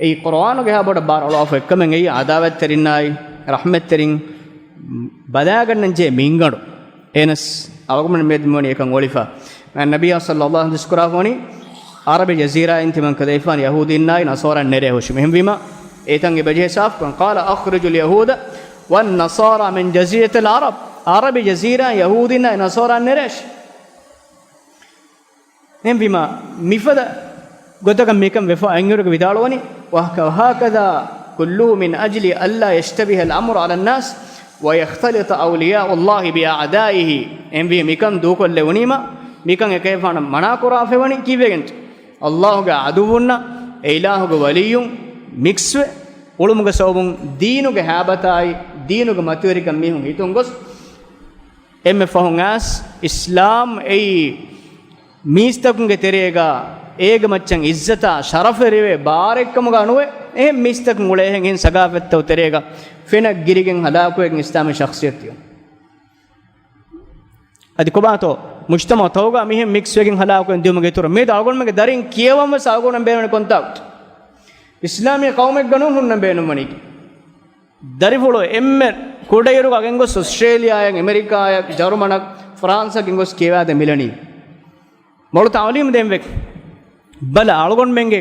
އެއީ ޤުރުއާނުގެ ހާ ބޮޑަށް ބާރު އަޅުވާފަ އެއްކަމެއް އެއީ އަދާވަތްތެރިންނާއި ރަޙްމަތްތެރިން ބަލާގަންނަން ޖެހޭ މިންގަނޑު. އެހެނަސް އަޅުގަނޑު މިއަދު މިވަނީ އެކަން އޮޅިފަ. މާތް ނަބިއްޔާ ޞައްލައްލާހު އަލައިހި ވަސައްލަމް ދިސްކުރާފަވަނީ ޢަރަބި ޖަޒީރާއިން ތިމަން ކަލޭފާން ޔަހޫދީންނާއި ނަޞާރާއިން ނެރޭ ހުށީމަ. އެހެންވީމަ އެތަން އެބަޖެހޭ ސާފުކަން. قال أخرجوا اليهود والنصارى من جزيرة العرب. ޢަރަބި ޖަޒީރާއިން ޔަހޫދީންނާއި ނަޞާރާއިން ނެރޭށި. އެހެންވީމަ، މިފަދަ ގޮތަކަށް މިކަން ވެފަ އައިންއިރުގެ ވިދާޅުވަނީ، وهكذا كله من أجل ألا يشتبه الأمر على الناس ويختلط أولياء الله بأعدائه. އެހެންވީ މިކަން ދޫކޮށްލެވުނީމަ، މިކަން އެކަލޭފާނަށް މަނާކުރާފައިވަނީ ކީއްވެގެންތޯ؟ ﷲ ގެ ޢަދުއްވުންނަށް، އެ އިލާހުގެ ވަލިއްޔުން، މިކްސްވެ އުޅުމުގެ ސަބަބުން ދީނުގެ ހައިބަތާއި ދީނުގެ މަތިވެރިކަން މީހުން ހިތުން ގޮސް، އެންމެ ފަހުން އައިސް އިސްލާމް އެއީ މީސްތަކުންގެ ތެރޭގަ އޭގެ މައްޗަށް އިއްޒަތާ ޝަރަފެއް ރިވޭ ބާރެއްކަމުގަ ނުވެ، އެހެން މީސްތަކުން އުޅޭހެން އެހެން ސަގާފަތްތައް ތެރޭގަ ފެނަށް ގިރިގެން ހަލާކުވެގެން އިސްލާމީ ޝަޚްޞިއްޔަތު ތިޔަ. އަދި ކޮބާތޯ މުޖްތަމަޢު ތައުގަ މިހެން މިކްސް ވެގެން ހަލާކުވެން ދިޔުމުގެ އިތުރަށް މިއަދު އަޅުގަނޑުމެންގެ ދަރިން ކިޔަވަން ވެސް އަޅުގަނޑުމެން ބޭނުން ކޮންތާކު؟ އިސްލާމީ ޤައުމެއްގަ ނޫން ހުންނަން ބޭނުންވަނީކީ. ދަރިފުޅު އެންމެ ކުޑައިރުގަ ގެންގޮސް އޮސްޓްރޭލިޔާއަށް، އެމެރިކާއަށް، ޖަރުމަނަށް، ފްރާންސަށް ގެންގޮސް ކިޔަވާދޭން މިލަނީ. މޮޅު ތަޢުލީމް ދޭން ވެ. ބަލަ، އަޅުގަނޑުމެންގެ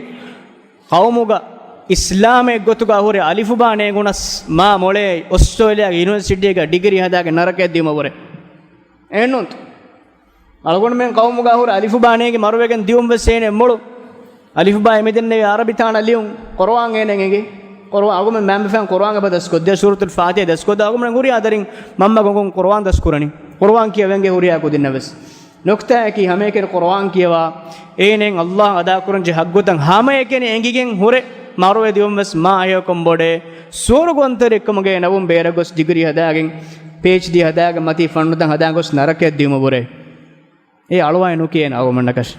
ޤައުމުގަ އިސްލާމެއް ގޮތުގަ ހުރެ އަލިފުބާ ނޭނގުނަސް މާ މޮޅޭ އޮސްޓްރޭލިޔާގެ ޔުނިވަރސިޓީގަ ޑިގްރީ ހަދާގެން ނަރަކައަށް ދިޔުމަށްވުރެ. އެހެންނޫންތަ؟ އަޅުގަނޑުމެން ޤައުމުގަ ހުރެ އަލިފުބާ ނޭނގި މަރުވެގެން ދިޔުން ވެސް އޭނެ މޮޅު. އަލިފުބާ އެމެދެންނެވި އަރަބިތާނަ ލިޔުން، ޤުރުއާން އޭނެ އެނގޭ. ޤުރުއާން އަޅުގަނޑުމެން މައިންބަފައިން ޤުރުއާން އެބަ ދަސްކޮށްދޭ، ސޫރަތުލް ފާތިޙާ ދަސްކޮށްދޭ، އަޅުގަނޑުމެން ހުރިހާ ދަރިން މަންމަ ގޮނގުން ޤުރުއާން ދަސްކުރަނީ. ޤުރުއާން ކިޔަވެންގެ ހުރިހާ ކުދިންނަށް ވެސް. ނުކްތާއަކީ ހަމައެކަނި ޤުރުއާން ކިޔަވާ، އޭނައިން ﷲ އަދާކުރަންޖެހޭ ހައްގުތައް ހަމައެކަނި އެނގިގެން ހުރެ މަރުވެ ދިޔުން ވެސް މާ އެހެޔޮކަން ބޮޑޭ. ސުވަރުގަވަންތަރެއްކަމުގެ ނަމުން ބޭރަށް ގޮސް ޑިގްރީ ހަދާގެން، ޕީއެޗްޑީ ހަދާގެން، މަތީ ފަންނުތައް ހަދާ ގޮސް ނަރަކައަށް ދިޔުމަށްވުރެ. އެ އަޅުވާއެއް ނުކިޔޭނެ އަޅުގަނޑަކަށް.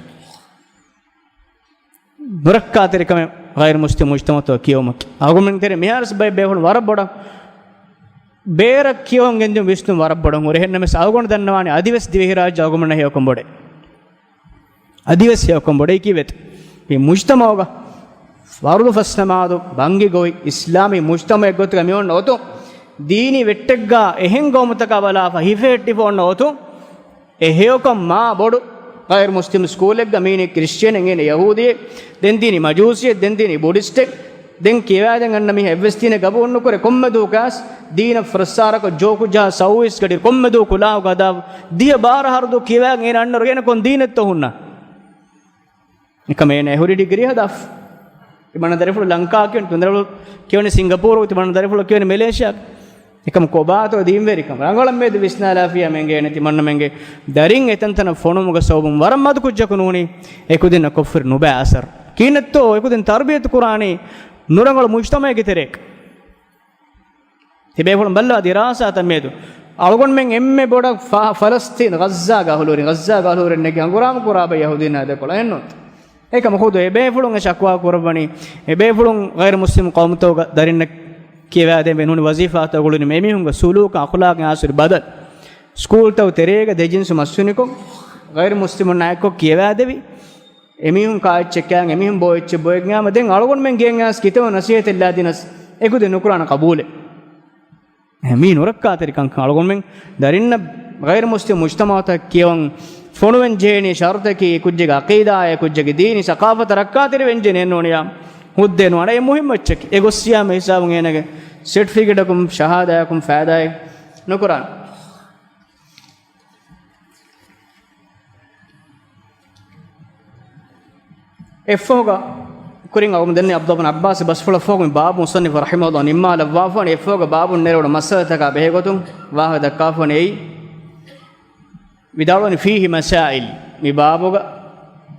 ނުރައްކާތެރިކަމެއް ޣައިރު މުސްލިމް މުޖްތަމަޢުތަކަށް ކިޔެވުމަކީ. އަޅުގަނޑުމެން ތެރޭ މިހާރުވެސް ބައެއް ބޭފުޅުން ވަރަށް ބޮޑަށް ބޭރަށް ކިޔަވަން ގެންދިޔުން ވިސްނުން ވަރަށް ބޮޑަށް ހުރި. އެހެންނަމަވެސް އަޅުގަނޑު ދަންނަވާނެ އަދިވެސް ދިވެހިރާއްޖެ އަޅުގަނޑުމެންނަށް ހެޔޮކަން ބޮޑޭ. އަދިވެސް ހެޔޮކަން ބޮޑޭ ކީއްވެތަ؟ މި މުޖްތަމަޢުގަ ފަރުޟު ފަސްނަމާދު، ބަންގި ގޮވި، އިސްލާމީ މުޖްތަމަޢެއް ގޮތުގަ މި އޮންނަ އޮތުން، ދީނީ ވެއްޓެއްގަ އެހެން ގައުމުތަކާ ބަލާފަ ހިފެހެއްޓިފަ އޮންނަ އޮތުން، އެ ހެޔޮކަން މާ ބޮޑު. ޣައިރު މުސްލިމް ސްކޫލެއްގަ މީނީ ކްރިސްޗިއަނެއް، އޭނަ ޔަހޫދީއެއް، ދެން ދީނީ މަޖޫސީއެއް، ދެން ދީނީ ބުޑިސްޓެއް، ދެން ކިޔަވާދޭން އަންނަ މީހާ އެއްވެސް ދީނެއް ގަބޫލުނުކުރޭ. ކޮންމެ ދުވަހަކުވެސް ދީނަށް ފުރައްސާރަކޮށް، ޖޯކު ޖަހާ، ސައުވީސް ގަޑި ކޮންމެ ދުވަހަކު ކުލާހު ގަދަ ދިޔަ ބާރަ ހަރުދު ކިޔަވާގެން އޭނަ އަންނައިރު އޭނަ ކޮން ދީނެއްތޯ ހުންނަ؟ އެކަމަ އޭނަ އެ ހުރި ޑިގްރީ ހަދާފަ. ތިމަންނަ ދަރިފުޅު ލަންކާ ކިޔަން، ތިމަންނަ ދަރިފުޅު ކިޔަން ސިންގަޕޫރު، ތިމަންނަ ދަރިފުޅު ކިޔަން މެލޭޝިޔާ. އެކަމަ ކޮބާތޯ ދީންވެރިކަން؟ ރަނގަޅަށް މިއަދު ވިސްނާލާފިޔާ މެންގޭނެ ތިމަންނަމެންގެ ދަރިން އެތަންތަނަށް ފޮނުމުގެ ސަބަބުން ވަރަށް މަދު ކުއްޖަކު ނޫނީ އެކުދިންނަށް ކޮށްފަ ނުބައި އަސަރު. ކިހިނެއްތޯ އެކުދިން ތަރުބިޔަތު ކުރާނީ ނުރަނގަޅު މުޖްތަމަޢެއްގެ ތެރޭގަ. ތިބޭފުޅުން ބައްލަވާ ދިރާސާތައް މިއަދު. އަޅުގަނޑުމެން އެންމެ ބޮޑަށް ފަ-، ފަލަސްތީން، ޣައްޒާގަ އަހުލުވެރިން، ޣައްޒާގަ އަހުލުވެރިންނެއްގެ ހަނގުރާމަ ކުރާ ބައި ޔަހޫދީންނާ ދެކޮޅަށް އެހެންނޫންތަ؟ އެކަމަކު އެބޭފުޅުން އެ ޝަކުވާ ކުރައްވަނީ، އެބޭފުޅުން ޣައިރު މުސްލިމް ޤައުމުތަކުގަ ދަރިންނަށް ކިޔަވާދޭން ނޫނީ ވަޒީފާތައް ގުޅުނީމަ އެމީހުންގެ ސުލޫކާ އަޚުލާޤާ އާސުރި ބަދަލު. ސްކޫލްތައް ތެރޭގަ ދެ ޖިންސު މަސްތުނިކޮށް، ޣައިރު މުސްލިމުންނާ އެއްކޮށް ކިޔަވާދެވި، އެމީހުން ކާ އެއްޗެއް ކާން، އެމީހުން ބޯ އެއްޗެއް ބޮއެގެން އާމަ ދެން އަޅުގަނޑުމެން ގެއަށް އައިސް ކިތައް ނަސޭހަތެއް ލާދިނަސް އެކުދިން ނުކުރާނެ ޤަބޫލެއް. މީ ނުރައްކާތެރިކަންކަން އަޅުގަނޑުމެން ދަރިންނަށް ޣައިރު މުސްލިމް މުޖްތަމަޢުތަކަށް ކިޔަވަން ފޮނުވެން ޖެހޭނީ ޝަރުޠަކީ އެ ކުއްޖެއްގެ ޢަޤީދާއާ އެ ކުއްޖެއްގެ ދީނީ ސަޤާފަތަށް ރައްކާތެރިވެން ޖެހޭނެ ނޫނިޔާ ހުއްދައެއް ނުވާނެ. އެ މުހިއްމު އެއްޗަކީ. އެ ގޮއްސިޔާމެ ހިސާބުން އޭނަގެ ސެޓްފިކެޓަކުން ޝަހާދާއަކުން ފައިދާއެއް ނުކުރާނެ. އެއަށްފަހުގަ ކުރިން އަޅުގަނޑުމެން ދެންނެވި ޢަބްދުﷲ ބިން ޢައްބާސް ބަސްފުޅަށްފަހު މި ބާބު މުޞައްނިފު ރަޙިމަހުﷲ ނިންމާލައްވާފަވަނީ. އެއަށްފަހުގަ ބާބުން ނެރެވުނު މައްސަލަތަކާ ބެހޭގޮތުން ވާހަކަ ދައްކާފަވަނީ އެއީ. ވިދާޅުވަނީ فيه مسائل، މި ބާބުގަ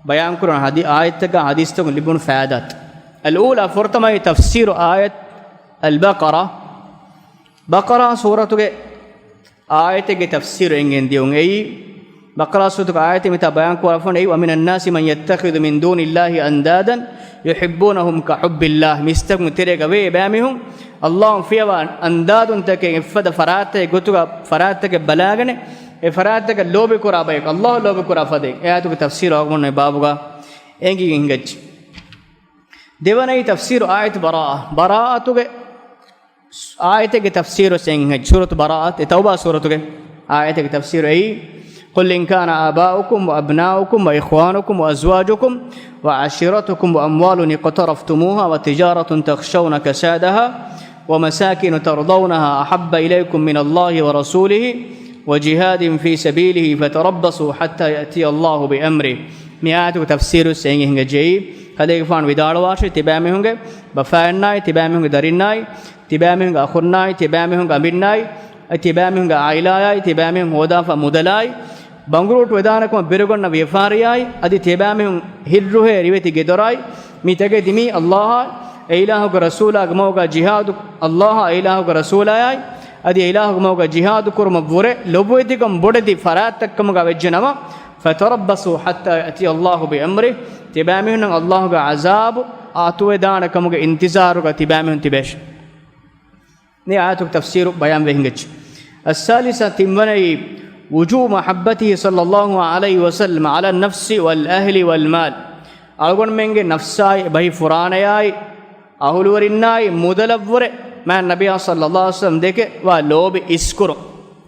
ބަޔާންކުރަން ޙަދީ-، އާޔަތްތަކާ ޙަދީޘްތަކުން ލިބުނު ފައިދާތައް. الأولى، ފުރަތަމައި تفسير آية البقرة، ބަޤަރާ ސޫރަތުގެ އާޔަތެއްގެ ތަފްސީރު އެނގެން ދިޔުން. އެއީ، ބަޤަރާ ސޫރަތުގެ އާޔަތެއް މިތާ ބަޔާން ކުރާފަން އެއީ، ومن الناس من يتخذ من دون الله أندادا يحبونهم كحب الله. މީސްތަކުން ތެރޭގަ ވޭ އެބައިމީހުން ﷲ އަށް ފިޔަވާ އަންދާދުންތަކެއް އެއްފަދަ ފަރާތެއް ގޮތުގަ ފަރާތްތަކެއް ބަލާގެނެ، އެ ފަރާތްތަކަށް ލޯބި ކުރާ ބަޔަކު، ﷲ އަށް ލޯބި ކުރާ ފަދައިން. އެ އާޔަތުގެ ތަފްސީރު އަޅުގަނޑު މި ބާބުގަ އެނގިގެން ހިނގައްޖެ. ދެވަނައީ ތަފްސީރު އާޔަތު ބަރާއަ. ބަރާއަތުގެ ސް-، އާޔަތެއްގެ ތަފްސީރު ވެސް އެނގިގެން ހިނގައްޖެ. ސޫރަތު ބަރާއަތު، އެ ތައުބާ ސޫރަތުގެ އާޔަތެއްގެ ތަފްސީރު އެއީ، قل إن كان آباؤكم وأبناؤكم وإخوانكم وأزواجكم وعشيرتكم وأموال اقترفتموها وتجارة تخشون كسادها ومساكن ترضونها أحب إليكم من الله ورسوله وجهاد في سبيله فتربصوا حتى يأتي الله بأمره. މި އާޔަތުގެ ތަފްސީރު ވެސް އެނގިގެން ހިނގައްޖެ. އެއީ، ކަލޭގެފާނު ވިދާޅުވާށޭ، ތިބާމީހުންގެ ބަފާއެއްނާއި، ތިބާމީހުންގެ ދަރިންނާއި، ތިބާމީހުންގެ އަޚުންނާއި، ތިބާމީހުންގެ އަނބިންނާއި، އަދި ތިބާމީހުންގެ ޢާއިލާއާއި، ތިބާމީހުން ހޯދާފާ މުދަލާއި، ބަނގުރޫޓު ވެދާނެކަމަށް ބިރުގަންނަ ވިޔަފާރިއާއި، އަދި ތިބާމީހުން ހިއްރުހޭ ރިވެތި ގެދޮރާއި، މި ތަކެތި މީ ﷲ އާއި އެ އިލާހުގެ ރަސޫލާގެ މަގުގަ ޖިހާދު، ﷲ އާ އެ އިލާހުގެ ރަސޫލާއާއި އަދި އެ އިލާހުގެ މަގުގަ ޖިހާދު ކުރުމަށްވުރެ ލޮބުވެތިކަން ބޮޑެތި ފަރާތްތައް ކަމުގަ ވެއްޖެނަމަ، فتربصوا حتى يأتي الله بأمره، ތިބާމީހުންނަށް ﷲ ގެ ޢަޒާބު އަތުވެދާނެ ކަމުގެ އިންތިޒާރުގަ ތިބާމީހުން ތިބޭށި. މި އާޔަތުގެ ތަފްސީރު ބަޔާންވެ ހިނގައްޖެ. الثالثة، ތިންވަނައީ، وجوب محبته صلى الله عليه وسلم على النفس والأهل والمال. އަޅުގަނޑުމެންގެ ނަފްސާއި، ބަހި ފުރާނަޔާއި، އަހުލުވެރިންނާއި، މުދަލަށްވުރެ މާތް ނަބިއްޔާ ޞައްލައްލާހު ޢަލައިހި ވަސައްލަމަ ދެކެ ވާ ލޯބި އިސްކުރުން.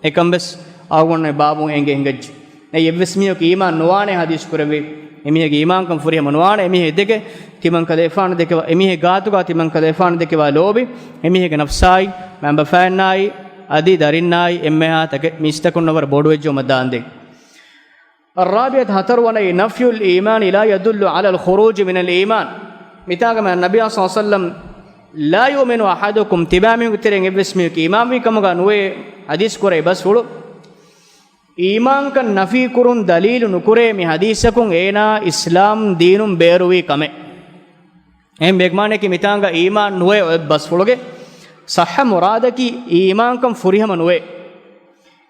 އެކަންވެސް އަޅުގަނޑު ބާބުން އެނގޭ ހިނގައްޖެ. އެއީ އެއްވެސް މީހަކު އީމާން ނުވާނެ ޙަދީޘް ކުރެއްވި. އެމީހެއްގެ އީމާންކަން ފުރިހަމަ ނުވާނެ. އެމީހެއް ދެކެ ތިމަން ކަލޭފާނު ދެކެ، އެމީހެއް ގާތުގަ ތިމަން ކަލޭފާނު ދެކެ ވާ ލޯބި، އެމީހެއްގެ ނަފްސާއި، މައިންބަފައިންނާއި، އަދި ދަރިންނާއި އެންމެހާ ތަކެއް މީސްތަކުންނަށް ވަރަށް ބޮޑުވެއްޖެ މައްދާންދެން. الرابعة، ހަތަރުވަނައީ، نفي الإيمان لا يدل على الخروج من الإيمان. މިތާގަ މާތް ނަބިއްޔާ ޞައްލައްލާހު ޢަލައިހި ވަސައްލަމަ، لا يؤمن أحدكم، ތިބާމީހުންގެ ތެރެއިން އެއްވެސް މީހަކު އީމާންވީ ކަމުގަ ނުވޭ ޙަދީޘް ކުރެއްވި ބަސްފުޅު. އީމާންކަން ނަފީ ކުރުން ދަލީލު ނުކުރޭ މި ޙަދީޘަކުން އޭނާ އިސްލާމް ދީނުން ބޭރުވީ ކަމެއް. އެހެން ބޭގެ މާނައަކީ މިތާނގަ އީމާން ނުވޭ އޮތް ބަސްފުޅުގެ ޞައްޙަ މުރާދަކީ އީމާންކަން ފުރިހަމަ ނުވޭ.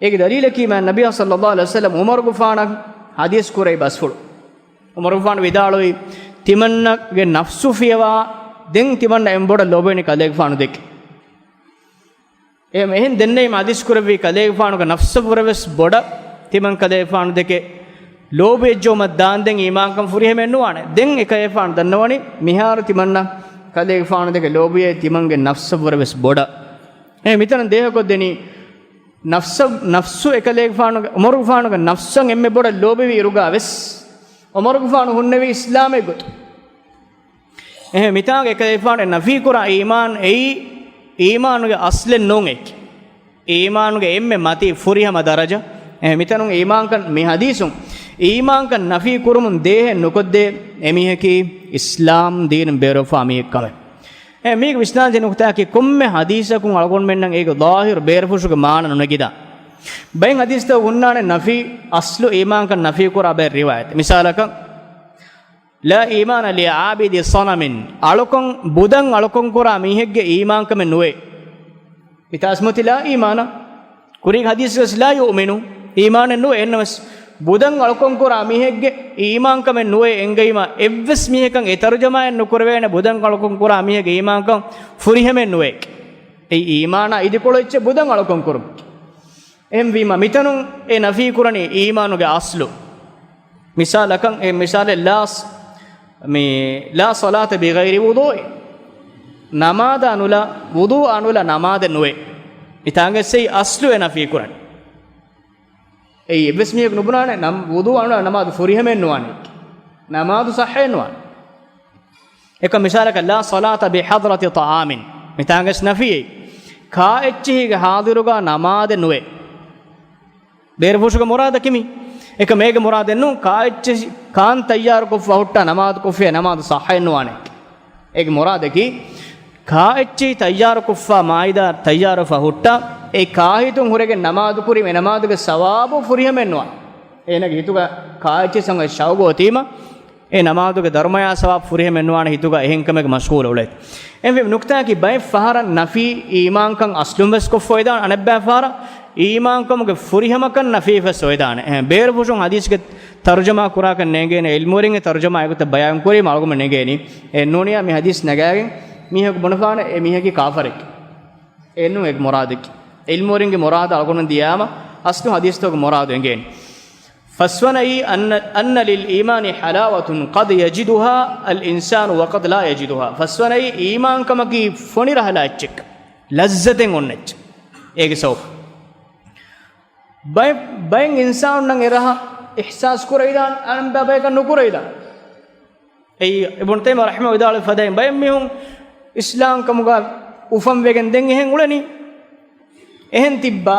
އޭގެ ދަލީލަކީ މާތް ނަބިއްޔާ ޞައްލައްލާހު ޢަލައިހި ވަސައްލަމަ ޢުމަރުގެފާނަށް ޙަދީޘް ކުރެއްވި ބަސްފުޅު. ޢުމަރުގެފާނު ވިދާޅުވީ، ތިމަންނަގެ ނަފްސު ފިޔަވާ، ދެން ތިމަންނަ އެން ބޮޑަށް ލޯބިވަނީ ކަލޭގެފާނު ދެކެ. އެހެން ދެންނެވީމަ ޙަދީޘް ކުރެއްވީ ކަލޭގެފާނުގެ ނަފްސަށްވުރެވެސް ބޮޑަށް ތިމަން ކަލޭގެފާނު ދެކެ ލޯބިވެއްޖެއުމަށް ދާންދެން އީމާންކަން ފުރިހަމައެއް ނުވާނެ. ދެން އެކަލޭގެފާނު ދަންނަވަނީ މިހާރު ތިމަންނަ ކަލޭގެފާނު ދެކެ ލޯބިވޭ ތިމަންގެ ނަފްސަށްވުރެވެސް ބޮޑަށް. އެ މިތަނަށް ދޭހަކޮށްދެނީ ނަފްސަށް، ނަފްސު އެކަލޭގެފާނުގެ، ޢުމަރުގެފާނުގެ ނަފްސަށް އެންމެ ބޮޑަށް ލޯބިވި އިރުގަ ވެސް ޢުމަރުގެފާނު ހުންނެވީ އިސްލާމެއް ގޮތުން. އެހެން މިތާގަ އެކަލޭގެފާނު ނަފީ ކުރާ އީމާން އެއީ އީމާނުގެ އަސްލެއް ނޫން އެކި. އީމާނުގެ އެންމެ މަތީ ފުރިހަމަ ދަރަޖަ. އެހެން މިތަނުން އީމާންކަން މި ޙަދީޘުން އީމާންކަން ނަފީ ކުރުމުން ދޭހެއް ނުކޮށްދޭ އެމީހަކީ އިސްލާމް ދީނުން ބޭރުވެފާ މީހެއް ކަމެއް. އެ މީގެ ވިސްނާލަން ނުކުތާއަކީ ކޮންމެ ޙަދީޘަކުން އަޅުގަނޑުމެންނަށް އޭގެ ޒާހިރު ބޭރުފުށުގެ މާނަ ނުނެގިދާނެ. ބައެއް ޙަދީޘްތައް ހުންނާނެ ނަފީ، އަސްލު އީމާންކަން ނަފީ ކުރާ ބައެއް ރިވާޔަތެއް. މިސާލަކަށް، لا إيمان لعابد صنم، އަޅުކަން ބުދަން އަޅުކަން ކުރާ މީހެއްގެ އީމާންކަމެއް ނުވޭ. މިތާސްމޮތި لا إيمان. ކުރީގެ ޙަދީޘްގަސް لا يؤمن، އީމާނެއް ނުވޭ. އެހެންނަމަވެސް، ބުދަން އަޅުކަން ކުރާ މީހެއްގެ އީމާންކަމެއް ނުވޭ އެނގެވީމަ، އެއްވެސް މީހަކަށް އެ ތަރުޖަމާއެއް ނުކުރެވޭނެ ބުދަން އަޅުކަން ކުރާ މީހެއްގެ އީމާންކަން ފުރިހަމައެއް ނުވޭ. އެއީ އީމާނާ އިދިކޮޅު އެއްޗެއް ބުދަން އަޅުކަން ކުރުމަކީ. އެހެންވީމަ، މިތަނުން އެ ނަފީ ކުރަނީ އީމާނުގެ އަސްލު. މިސާލަކަށް، އެ މިސާލެއް ލާ ސް-، މި، لا صلاة بغير وضوء. ނަމާދާ ނުލާ، ވުޟޫއާ ނުލާ ނަމާދެއް ނުވޭ. މިތާނގަސް އެއީ އަސްލު އެ ނަފީ ކުރަނީ. އެއީ އެއްވެސް މީހަކު ނުބުނާނެ، ނަމް-، ވުޟޫއާ ނުލާ ނަމާދު ފުރިހަމައެއް ނުވާނެ. ނަމާދު ޞައްޙައެއް ނުވާނެ. އެކަމް މިސާލަކަށް، لا صلاة بحضرة طعام. މިތާނގަސް ނަފީއެއް. ކާއެއްޗެހީގެ ޙާޟިރުގަ ނަމާދެއް ނުވޭ. ބޭރުފުށުގެ މުރާދަކީ މީ. އެކަމް އޭގެ މުރާދެއް ނޫން، ކާއެއްޗެހި ކާން ތައްޔާރުކޮށްފަ ހުއްޓާ ނަމާދު ކޮށްފިޔާ ނަމާދު ޞައްޙައެއް ނުވާނެ. އޭގެ މުރާދަކީ، ކާއެއްޗެހި ތައްޔާރުކޮށްފަ މާއިދާ ތައްޔާރުވެފަ ހުއްޓާ، އެ ކާހިތުން ހުރެގެން ނަމާދު ކުރީމަ އެ ނަމާދުގެ ސަވާބު ފުރިހަމައެއް ނުވާނެ. އޭނަގެ ހިތުގަ ކާއެއްޗެއް ސަނގަ ޝައުގު އޮތީމަ، އެ ނަމާދުގެ ދަރުމަޔާ ސަވާބު ފުރިހަމައެއް ނުވާނެ ހިތުގަ އެހެން ކަމެއްގެ މަޝްޣޫލަށް އުޅޭތީ. އެހެންވީމަ ނުކްތާއަކީ ބައެއް ފަހަރަށް ނަފީ އީމާންކަން އަސްލުން ވެސް ކޮށްފަ އޮވެދާނެ، އަނެއްބައި ފަހަރަށް އީމާންކަމުގެ ފުރިހަމަކަން ނަފީ ވެސް އޮވެދާނެ. އެހެން ބޭރުފުށުން ޙަދީޘްގެ ތަރުޖަމާ ކުރާކަށް ނޭނގޭނެ ޢިލްމުވެރިންގެ ތަރުޖަމާ އެގޮތަށް ބަޔާން ކުރީމަ އަޅުގަނޑު ނޭނގޭނީ. އެ ނޫނިއްޔާ މި ޙަދީޘް ނަގާގެން މީހަކު ބުނެފާނެ އެ މީހަކީ ކާފަރެކޭ. އެއްނޫން އޭގެ މުރާދަކީ. ޢިލްމުވެރިންގެ މުރާދު އަޅުގަނޑު ދިޔާމަ އަސްލު ޙަދީޘްތަކުގެ މުރާދު އެނގޭނެ. ފަސްވަނައީ، أن، أن للإيمان حلاوة قد يجدها الإنسان وقد لا يجدها. ފަސްވަނައީ، އީމާންކަމަކީ ފޮނި ރަހަލާ އެއްޗެއް. ލައްޒަތެއް އޮންނަ އެއްޗެއް. އޭގެ ސަބަބު. ބައެއް، ބައެއް އިންސާނުންނަށް އެ ރަހަ އިޙްސާސް ކުރެވިދާނެ، އަނެއްބައި ބަޔަކަށް ނުކުރެވިދާނެ. އެއީ އިބްނު ތައިމިއްޔާ ރަޙިމަހު ވިދާޅުވި ފަދައިން ބައެއް މީހުން އިސްލާމްކަމުގަ އުފަންވެގެން ދެން އެހެން އުޅެނީ. އެހެން ތިއްބާ،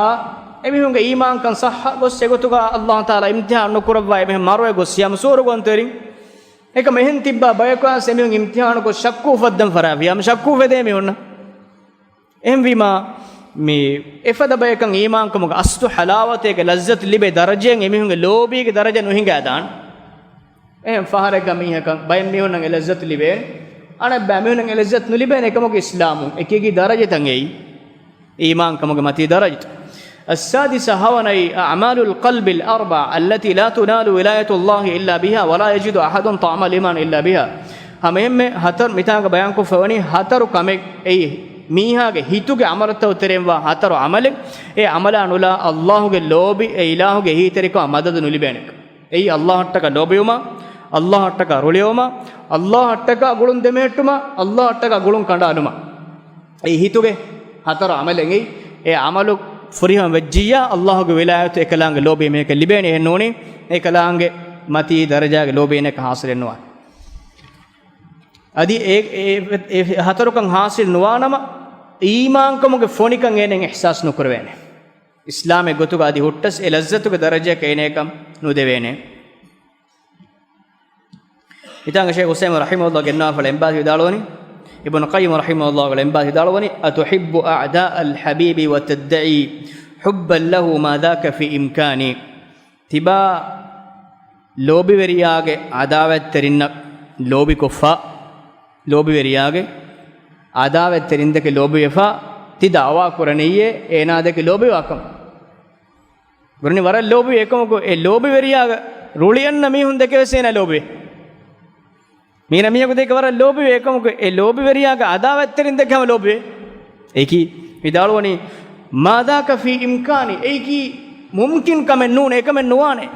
އެމީހުންގެ އީމާންކަން ޞައްޙަ ގޮސް އެގޮތުގަ ﷲ ތަޢާލާ އިމްތިޙާން ނުކުރައްވާ އެމީހުން މަރުވެ ގޮސް ޔަމް ސޫރު ގޮންތެރިން. އެކަމް އެހެން ތިއްބާ ބަޔަކު އައިސް އެމީހުން އިމްތިޙާނުކޮށް ޝައްކު އުފައްދަން ފަށާފިޔާ ޝައްކު އުފެދޭ މީހުންނަށް. އެހެންވީމާ، މި އެފަދަ ބަޔަކަށް އީމާންކަމުގެ އަސްލު ޙަލާވަތޭގެ ލައްޒަތު ލިބޭ ދަރަޖައެއް އެމީހުންގެ ލޯބީގެ ދަރަޖަ ނުހިނގާދާނެ. އެހެން ފަހަރެއްގަ މީހަކަށް ބައެއް މީހުންނަށް އެ ލައްޒަތު ލިބޭނެ. އަނެއްބައި މީހުންނަށް އެ ލައްޒަތު ނުލިބޭނެ އެކަމަކު އިސްލާމުން އެކި އެކި ދަރަޖަތައް އެއީ. އީމާންކަމުގެ މަތީ ދަރަޖަތައް. السادسة، ހަވަނައި، أعمال القلب الأربع التي لا تنال ولاية الله إلا بها ولا يجد أحد طعم الإيمان إلا بها. ހަމައެހެންމެ ހަތަރު މިތާގަ ބަޔާންކޮށްފަވަނީ ހަތަރު ކަމެއް އެއީ، މީހާގެ ހިތުގެ ޢަމަލުތައް ތެރެއިންވާ ހަތަރު ޢަމަލެއް، އެ ޢަމަލާ ނުލާ ﷲ ގެ ލޯބި، އެ އިލާހުގެ އެހީތެރިކަމާ މަދަދު ނުލިބޭނެ. އެއީ ﷲ އަށްޓަކާ ލޯބިވުމާ، ﷲ އަށްޓަކާ ރުޅިއެޅުމާ، ﷲ އަށްޓަކާ ގުޅުން ދެމެހެއްޓުމާ، ﷲ އަށްޓަކާ ގުޅުން ކަނޑާލުމާ. އެއީ ހިތުގެ ހަތަރު ޢަމަލެއް. އެ ޢަމަލު ފުރިހަމަ ވެއްޖިއްޔާ، ﷲ ގެ ވިލާޔަތު އެކަލާނގެ ލޯބި މީހަކަށް ލިބޭނެ. އެހެން ނޫނީ، އެކަލާނގެ މަތީ ދަރަޖާގެ ލޯބި އޭނައަކަށް ޙާޞިލެއް ނުވާނެ. އަދި އެ، އެ، އެ ހަތަރުކަން ޙާޞިލް ނުވާނަމަ، އީމާންކަމުގެ ފޮނިކަން އޭނައަށް އިޙްސާސް ނުކުރެވޭނެ. އިސްލާމެއް ގޮތުގަ އަދި ހުއްޓަސް އެ ލައްޒަތުގެ ދަރަޖައަކަށް އޭނައަކަށް ނުދެވޭނެ. މިތާނގަ ޝޭޚް ޢުސައިމީން ރަޙިމަހުﷲ ގެންނަވާފަ އެނބާ ވިދާޅުވަނީ، އިބްނު ޤައްޔިމް ރަޙިމަހުﷲ ގެ އެނބާ ވިދާޅުވަނީ، أتحب أعداء الحبيب وتدعي حبا له ما ذاك في إمكاني. ތިބާ ލޯބިވެރިޔާގެ ޢަދާވަތްތެރިންނަށް ލޯބިކޮށްފަ، ލޯބިވެރިޔާގެ ޢަދާވަތްތެރިންދެކެ ލޯބިވެފަ، ތި ދަޢުވާ ކުރަނިއްޔޭ އޭނާދެކެ ލޯބިވާކަމަށް. ބުނަނީ ވަރަށް ލޯބިވޭ އެކަމަކު، އެ ލޯބިވެރިޔާގެ ރުޅިއަންނަ މީހުން ދެކެ ވެސް އޭނާ ލޯބިވޭ. މީނަ މީހަކު ދެކެ ވަރަށް ލޯބިވޭ އެކަމަކު، އެ ލޯބިވެރިޔާގެ ޢަދާވަތްތެރިން ދެކެ ހަމަ ލޯބިވޭ. އެކީ ވިދާޅުވަނީ، ما ذاك في إمكاني، އެއީކީ މުމްކިން ކަމެއް ނޫނޭ، އެކަމެއް ނުވާނެ.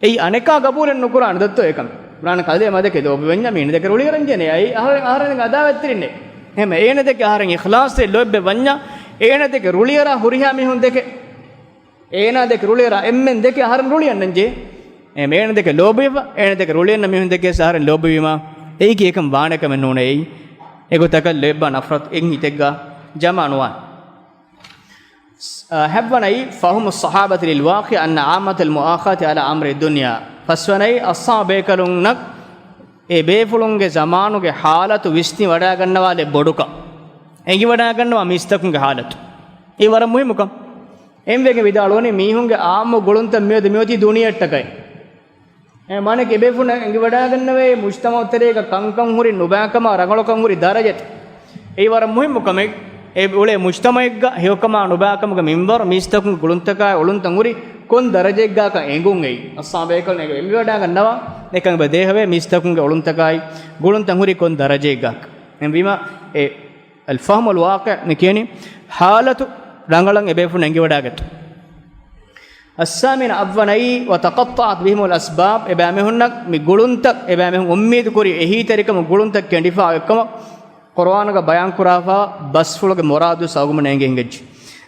އެއީ އަނެކާ ގަބޫލެއް ނުކުރާނެ ދޮއްތޯ އެކަން. ބުނާނެ ކަލޭ މަދެކެ ލޯބިވަންޏާ މީނަ ދެކެ ރުޅިއަރަންޖެނޭ. އެއީ އަހަރެން، އަހަރެން އަދާވަތްތެރިންނޭ. އެހެން އޭނަ ދެކެ އަހަރެން އިޚްލާޞްތެރި ލޯތްބެއް ވަންޏާ، އޭނަ ދެކެ ރުޅިއަރާ ހުރިހާ މީހުން ދެކެ، އޭނާ ދެކެ ރުޅިއަރާ އެންމެން ދެކެ އަހަރެން ރުޅިއަންނަންޖެހޭ. އެހެން އޭނަ ދެކެ ލޯބިވެފަ، އޭނަ ދެކެ ރުޅިއަންނަ މީހުން ދެކެ ވެސް އަހަރެން ލޯބިވީމާ، އެއީކީ އެކަން ވާނެ ކަމެއް ނޫނޭ. އެއީ އެގޮތަކަށް ލޯތްބާ ނަފްރަތު އެއް ހިތެއްގަ ޖަމާ ނުވާނެ. ސް-، އަ، ހަތްވަނައީ، فهم الصحابة للواقع أن عامة المؤاخاة على أمر الدنيا. ފަސްވަނައީ، އަޞްޙާބު ބޭކަލުންނަށް އެ ބޭފުޅުންގެ ޒަމާނުގެ ޙާލަތު ވިސްނިވަޑައިގަންނަވާލެއް ބޮޑުކަން. އެނގިވަޑައިގަންނަވާ މީސްތަކުންގެ ޙާލަތު. އެ ވަރަށް މުހިއްމު ކަން. އެންވެގެން ވިދާޅުވަނީ، މީހުންގެ ޢާއްމު ގުޅުންތައް މިއޮތީ، މިއޮތީ ދުނިޔެއަށްޓަކައި. އެ މާނައަކީ އެބޭފުޅުން އެނގިވަޑައިގަންނަވައި މުޖްތަމަޢު ތެރޭގަ ކަންކަން ހުރި ނުބައިކަމާ ރަނގަޅުކަން ހުރި ދަރަޖަތައް. އެއީ ވަރަށް މުހިއްމު ކަމެއް. އެ އުޅޭ މުޖްތަމަޢެއްގަ ހެޔޮކަމާ ނުބައިކަމުގެ މިންވަރު މީސްތަކުންގެ ގުޅުންތަކާއި އޮޅުންތައް ހުރި ކޮން ދަރަޖައެއްގާކަން އެނގުން އެއީ. އަޞްޙާބު ބޭކަލުން އެނގިވަޑައިގަންނަވާ އެކަން އެބަ ދޭހަވޭ މީސްތަކުންގެ އޮޅުންތަކާއި ގުޅުންތައް ހުރި ކޮން ދަރަޖައެއްގާކަން. އެހެންވީމާ އެ الفهم الواقع މި ކިޔަނީ ޙާލަތު ރަނގަޅަށް އެބޭފުޅުން އެނގިވަޑައިގަތުން. الثامنة، އަށްވަނައީ، وتقطعت بهم الأسباب، އެބައިމީހުންނަށް މި ގުޅުންތައް، އެބައިމީހުން އުއްމީދު ކުރި އެހީތެރިކަމުގެ ގުޅުންތައް ކެނޑިފަ އޮތްކަމަށް ޤުރުއާނުގަ ބަޔާންކުރާފަ ބަސްފުޅުގެ މުރާދު ސައުގުމަން އެނގި ހިނގައްޖެ.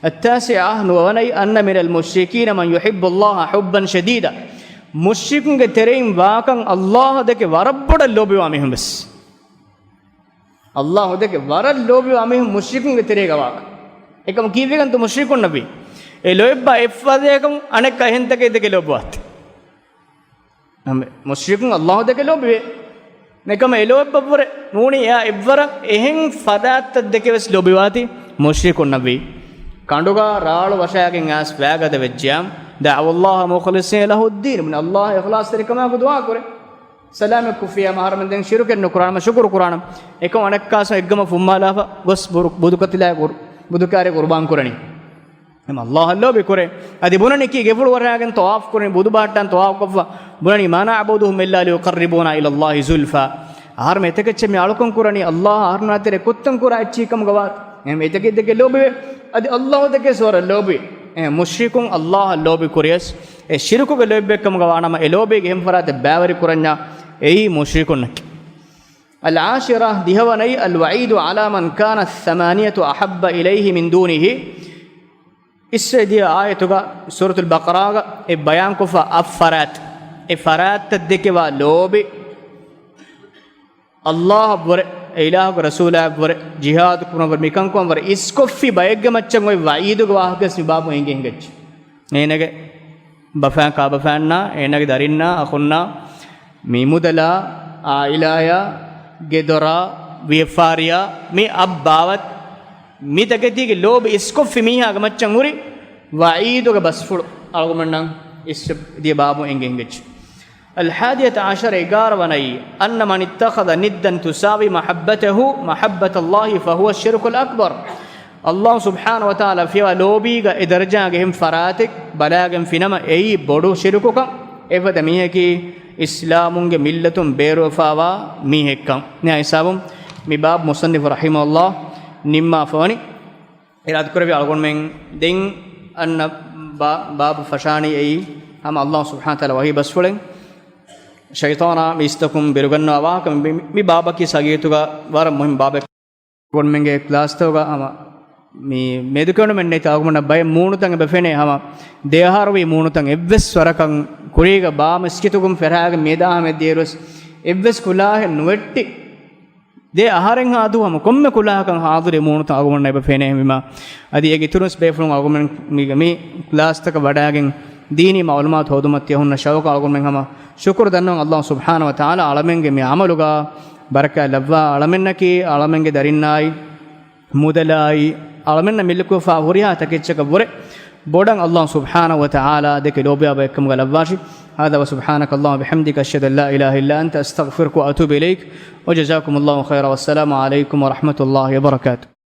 التاسعة، ނުވަވަނައީ، أن من المشركين من يحب الله حبا شديدا، މުޝްރިކުންގެ ތެރެއިން ވާކަން ﷲ ދެކެ ވަރަށް ބޮޑަށް ލޯބިވާ މީހުން ވެސް. ﷲ ދެކެ ވަރަށް ލޯބިވާ މީހުން މުޝްރިކުންގެ ތެރޭގަ ވާކަން. އެކަމަ ކީއްވެގެންތޯ މުޝްރިކުންނަށްވީ؟ އެ ލޯތްބާ އެއްފަދަޔަކުން އަނެއްކާ އެހެން ތަކެއް ދެކެ ލޯބިވާތީ. ނަމަ މުޝްރިކުން ﷲ ދެކެ ލޯބިވޭ. އެކަމަ އެ ލޯތްބަށްވުރެ ނޫނީ އެއާ އެއްވަރަށް އެހެން ފަދައަތްތައް ދެކެ ވެސް ލޯބިވާތީ މުޝްރިކުންނަށްވީ. ކަނޑުގަ ރާޅު ވަށައިގެން އައިސް ފައިގަދަ ވެއްޖިޔާ، دعوا الله مخلصين له الدين، ބުނި ﷲ އިޚްލާޞްތެރިކަމާއެކު ދުޢާ ކުރޭ. ސަލާމަތް ކޮށްފިޔާމަ އަހަރުމެން ދެން ޝިރުކެއް ނުކުރާނަމަ، ޝުކުރު ކުރާނަމަ. އެކަމަކު އަނެއްކާސް އެއްގަމަ ފުއްމާލާފަ ގޮސް ބުރު-، ބުދުކަތިލާއި ގުރު-، ބުދުކާރި ޤުރުބާން ކުރަނީ. އެމަ ﷲ އަށް ލޯބި ކުރޭ. އަދި ބުނަނީ ކީ ގެފުޅު ވަށައިގެން ޠަވާފް ކުރަނީ، ބުދު ބަހައްޓާން ޠަވާފް ކޮށްފަ ބުނަނީ، ما نعبدهم إلا ليقربونا إلى الله زلفى. އަހަރުމެން އެތަކެއްޗެއް މި އަޅުކަން ކުރަނީ، ﷲ އަހަރުންނާ ތެރޭ ކުއްތަން ކުރާ އެއްޗެހި ކަމުގަ ވާ. އެހެން އެތަކެއް ދެކެ ލޯބިވޭ. އަދި ﷲ ދެކެ ވަރަށް ލޯބި. އެ މުޝްރިކުން ﷲ އަށް ލޯބި ކުރިޔަސް، އެ ޝިރުކުގެ ލޯތްބެއް ކަމުގަ ވާނަމަ، އެ ލޯބީގެ އެހެން ފަރާތެއް ބައިވެރި ކުރަންޏާ އެއީ މުޝްރިކުންނަކީ. العاشرة، ދިހަވަނައީ، الوعيد على من كان الثمانية أحب إليه من دونه. އިސްވެ ދިޔަ އާޔަތުގަ ސޫރަތުލް ބަޤަރާގަ އެ ބަޔާންކޮށްފަ އަށް ފަރާތް، އެ ފަރާތްތައް ދެކެވާ ލޯބި، ﷲ އަށްވުރެ، އެ އިލާހުގެ ރަސޫލާއަށްވުރެ، ޖިހާދު ކުރުމަށްވުރެ، މިކަންކުރުމަށްވުރެ، އިސްކޮށްފި ބައެއްގެ މައްޗަށް އޮތް ވަޢީދުގެ ވާހަކަވެސް މި ބާބު އެނގި ހިނގައްޖެ. އޭނަގެ ބަފާ ކާބަފާންނާ، އޭނަގެ ދަރިންނާ، އަޚުންނާ، މި މުދަލާ، އާއިލާޔާ، ގެދޮރާ، ވިޔަފާރިޔާ، މި އަށް ބާވަތް، މި ތަކެތީގެ ލޯބި އިސްކޮށްފި މީހާގެ މައްޗަށް ހުރި ވަޢީދުގެ ބަސްފުޅު އަޅުގަނޑުމެންނަށް އިސް ދިޔަ ބާބު އެނގި ހިނގައްޖެ. الحادية عشر، އެގާރަ ވަނައީ، أن من اتخذ ندا تساوي محبته محبة الله فهو الشرك الأكبر. ﷲ ސުބްޙާނަހޫ ވަތަޢާލާ ފިޔަވާ ލޯބީގަ އެ ދަރަޖާގެ އެހެން ފަރާތެއް ބަލާގެން ފިނަމަ، އެއީ ބޮޑު ޝިރުކުކަން. އެފަދަ މީހަކީ އިސްލާމުންގެ މިއްލަތުން ބޭރުވެފާވާ މީހެއްކަން. މިހާ ހިސާބުން މި ބާބު މުޞައްނިފު ރަޙިމަހުﷲ ނިންމާފަވަނީ. އިރާދަކުރެއްވި އަޅުގަނޑުމެން ދެން އަންނަ ބާ-، ބާބު ފަށާނީ އެއީ ހަމަ ﷲ ސުބްޙާނަހޫ ވަތަޢާލާ ވަޙީ ބަސްފުޅެއް. ޝައިޠާނާ މީސްތަކުން ބިރުގަންނަވާ ވާހަކަ މި-، މި ބާބަކީ ހަގީގަތުގަ ވަރަށް މުހިންމު ބާބެއް. އަޅުގަނޑުމެންގެ ކްލާސްތަކުގަ ހަމަ މި މެދުކެނޑުމެއް ނެތި އަޅުގަނޑަށް ބައެއް މޫނުތައް އެބަ ފެނޭ ހަމަ ދެ އަހަރު ވީ މޫނުތައް އެއްވެސް ވަރަކަށް ކުރީގަ ބާ މިސްކިތުގަ ފެށިގެން މިއަދާ ހަމަ ދިޔައިރުވެސް އެއްވެސް ކުލާހެއް ނުވެއްޓި. ދެ އަހަރެއްހާ ދުވަހު ކޮންމެ ކުލާހަކަށް ހާޟިރު މޫނުތައް އަޅުގަނޑަށް އެބަ ފެނޭ ހަމަ. އަދި އޭގެ އިތުރުން ބޭފުޅުން އަޅުގަނޑުމެން މި، މި ކްލާސްތަކަށް ވަޑައިގެން ދީނީ މަޢުލޫމާތު ހޯދުމަށް ތިޔަ ހުންނަ ޝައުޤަށް އަޅުގަނޑުމެން ހަމަ ޝުކުރު ދަންނަވަން. ﷲ ސުބްޙާނަހޫ ވަތަޢާލާ އަޅަމެންގެ މި ޢަމަލުގަ ބަރަކާތް ލައްވާ، އަޅަމެންނަކީ އަޅަމެންގެ ދަރިންނާއި މުދަލާއި އަޅަމެންނަށް މިލްކުވެފާ ހުރިހާ ތަކެއްޗަކަށް ވުރެ ބޮޑަށް ﷲ ސުބްޙާނަހޫ ވަތަޢާލާ ދެކެ ލޯބިވާ ބައެއްކަމުގަ ލައްވާށި. هذا وسبحانك اللهم وبحمدك، أشهد أن لا إله إلا أنت، أستغفرك وأتوب إليك، وجزاكم الله خيرا، والسلام عليكم ورحمة الله وبركاته.